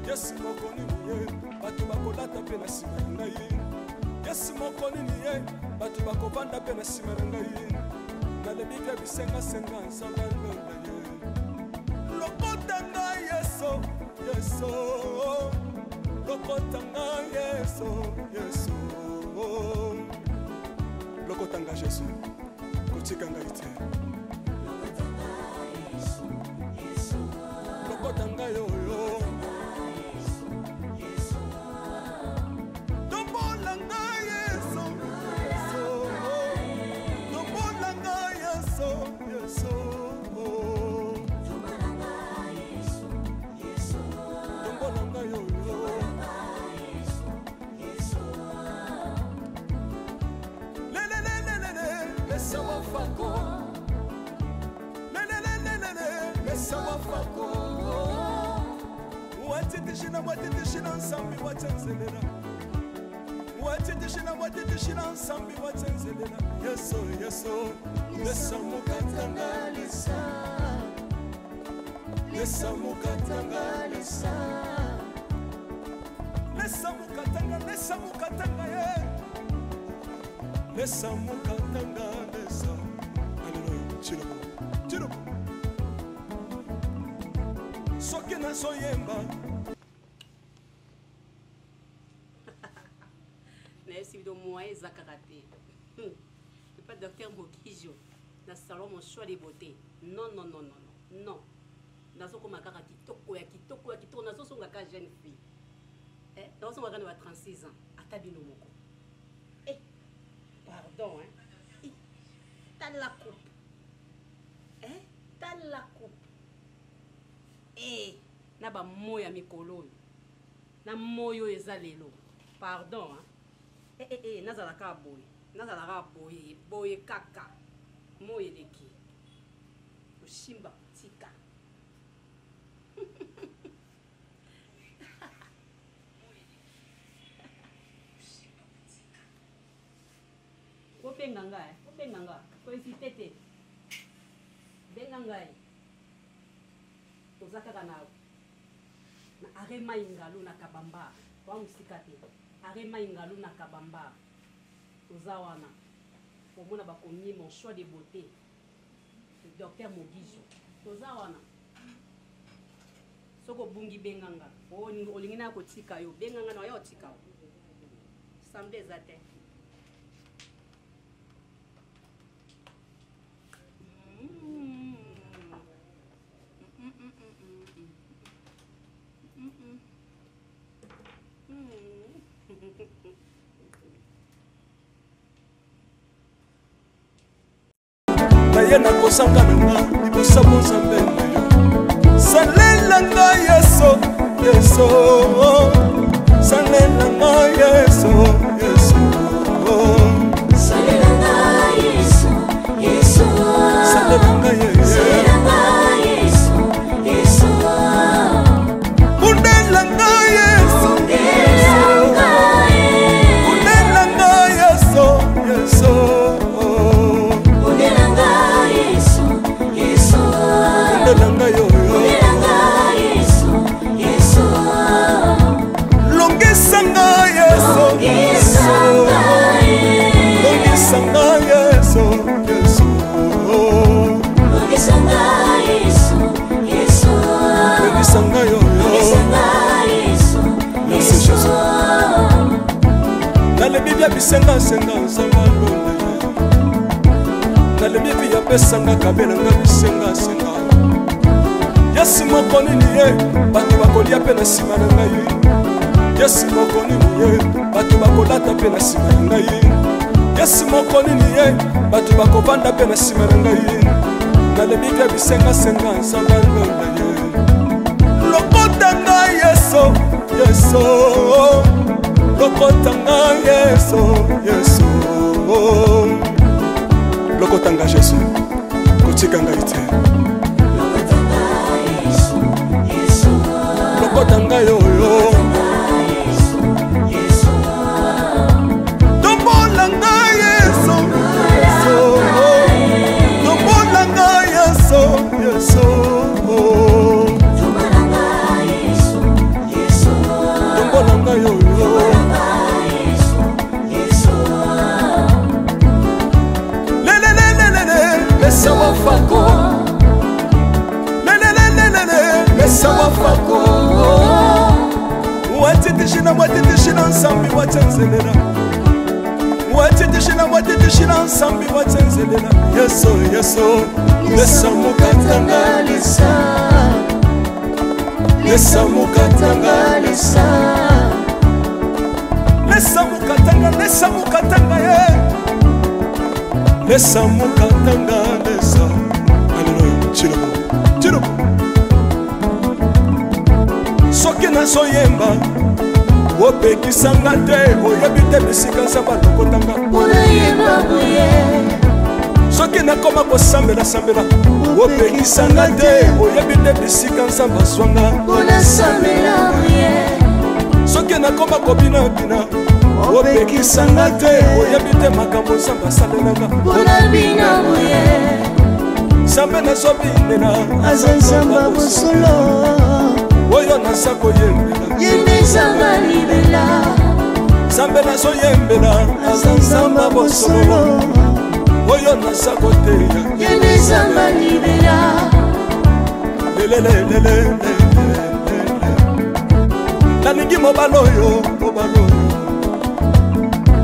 Yesu moko nini ye bato bakolata mpe na nsima na ngai. Yesu moko nini ye bato bakovanda mpe na nsima na ngai. Nalebi bia bisengasenga Nzambe alonda ye. Lokota ngai Yesu, Yesu. Lokota ngai Yesu, Yesu. Lokota ngai Yesu, kotika ngai te. Lokota ngai Yesu, Yesu. Lokota ngai oyo. Yesu, Yesu. Tombola ngai Yesu, Yesu. Tombola ngai Yesu, Yesu. Tombola ngai Yesu, Yesu. Tombola ngai oyo. Tombola ngai Yesu, Yesu. Lelelelelele, lesa wafako. Lelelelelele, lesa wafako. Watitishina, watitishina nsambi watsenzelela. Watitishina, watitishina nsambi watsenzelela. Yesu, Yesu, lesa mukatanga lesa. Lesa mukatanga lesa. Lesa mukatanga, lesa mukatanga ye. Lesa mukatanga, lesa. Alléluia. Tshiloko, tshiloko. Soki nazoyemba nayebisi bino moyen eza kaka te. Epa docteur Mokijo na salon Mon Choix de Beauté. Non, non, non, non, non, non, nazokoma kaka kitoko ya kitoko ya kitoko. Nazosonga kaka jeune fille, eh, nazosonga kaka na ba 36 ans. Ata bino moko, eh, pardon, hein. Eh, tala coupe, eh, tala coupe, eh, na bamoyi ya mikolo oyo, na moi oyo eza lelo, pardon, hein. Eh, eh, eh, nazala kaka boye, nazala kaka boye boye kaka. Moi eleki kosimba kotika. Bobenga ngai, bobenga nga, ko hésiter te. Benga ngai. Toza kaka na na arrêt mai ngalu na Kabamba. Kwa musika te. Arrêt mai ngalu na Kabamba. Toza wana. Komona bakomi mon choix de beauté. Le docteur Mogijo. Toza wana. Soki obungi benga nga. Olingi na kotika yo, benga nga na yo otika yo. Samedi eza te. Naye nakosanga na nga liboso bonzambe na yo. Salela nga Yesu, Yesu, salela nga Yesu, Yesu, salela nga Yesu, Yesu, salela nga Yesu, salela nga Yesu, Yesu, bundela nga Yesu, bundela nga Yesu, Yesu, bundela nga Yesu, Yesu, bundela nga yo, bundela nga Yesu, Yesu, longisa nga Yesu, longisa nga longisa nga Yesu, Yesu, longisa nga Yesu, Yesu, longisa nga yo, longisa nga Yesu, Merci Jésus. Nalebi bia bisengasenga nzanga lona ye, nalebi mpi yapesanga kabelanga bisengasenga. Yesu moko nini ye bato bakolia mpe na nsima na ngai. Yesu moko nini ye bato bakolata mpe na nsima na ngai. Yesu moko nini ye bato bakovanda mpe na nsima na ngai. Nalebi mpe bisengasenga nzanga lona ye, lokota ngai Yesu, Yesu, lokota ngai Yesu, Yesu, lokota ngai Yesu, kotika ngai te, lokota ngai oyo, tombola ngai Yesu, Yesu, tombola ngai Yesu, Yesu, tombola ngai oyo, lelelelelele, lesa wafako, lelelelelele, lesa wafako, watitishina, watitishina nsambi watsenzelela, watitishina, watitishina nsambi watsenzelela. Yesu, Yesu, lesa mukatanga, lesa, lesa mukatanga, lesa, lesa mukatanga, lesa mukatanga ye, lesa mukatanga, lesa. Aleluya. Chilobo, chilobo. Soki nazoyemba opekisanga te, oyebi te bisika nzambe alokotanga. Soki nakoma kosambela-sambela opekisanga te, oyebi te bisika nzambe azwanga. Soki nakoma kobinabina opekisanga te, oyebi te makambo nzambe asalelanga. Nzambe nazobinela aza nzambe bosolo, oyo naza koyembela ye nde nzambe libela. Nzambe nazoyembela aza nzambe bosolo, oyo naza koteya ye nde nzambe libela. Lelelelelele, nalingi mobali oyo, mobali oyo.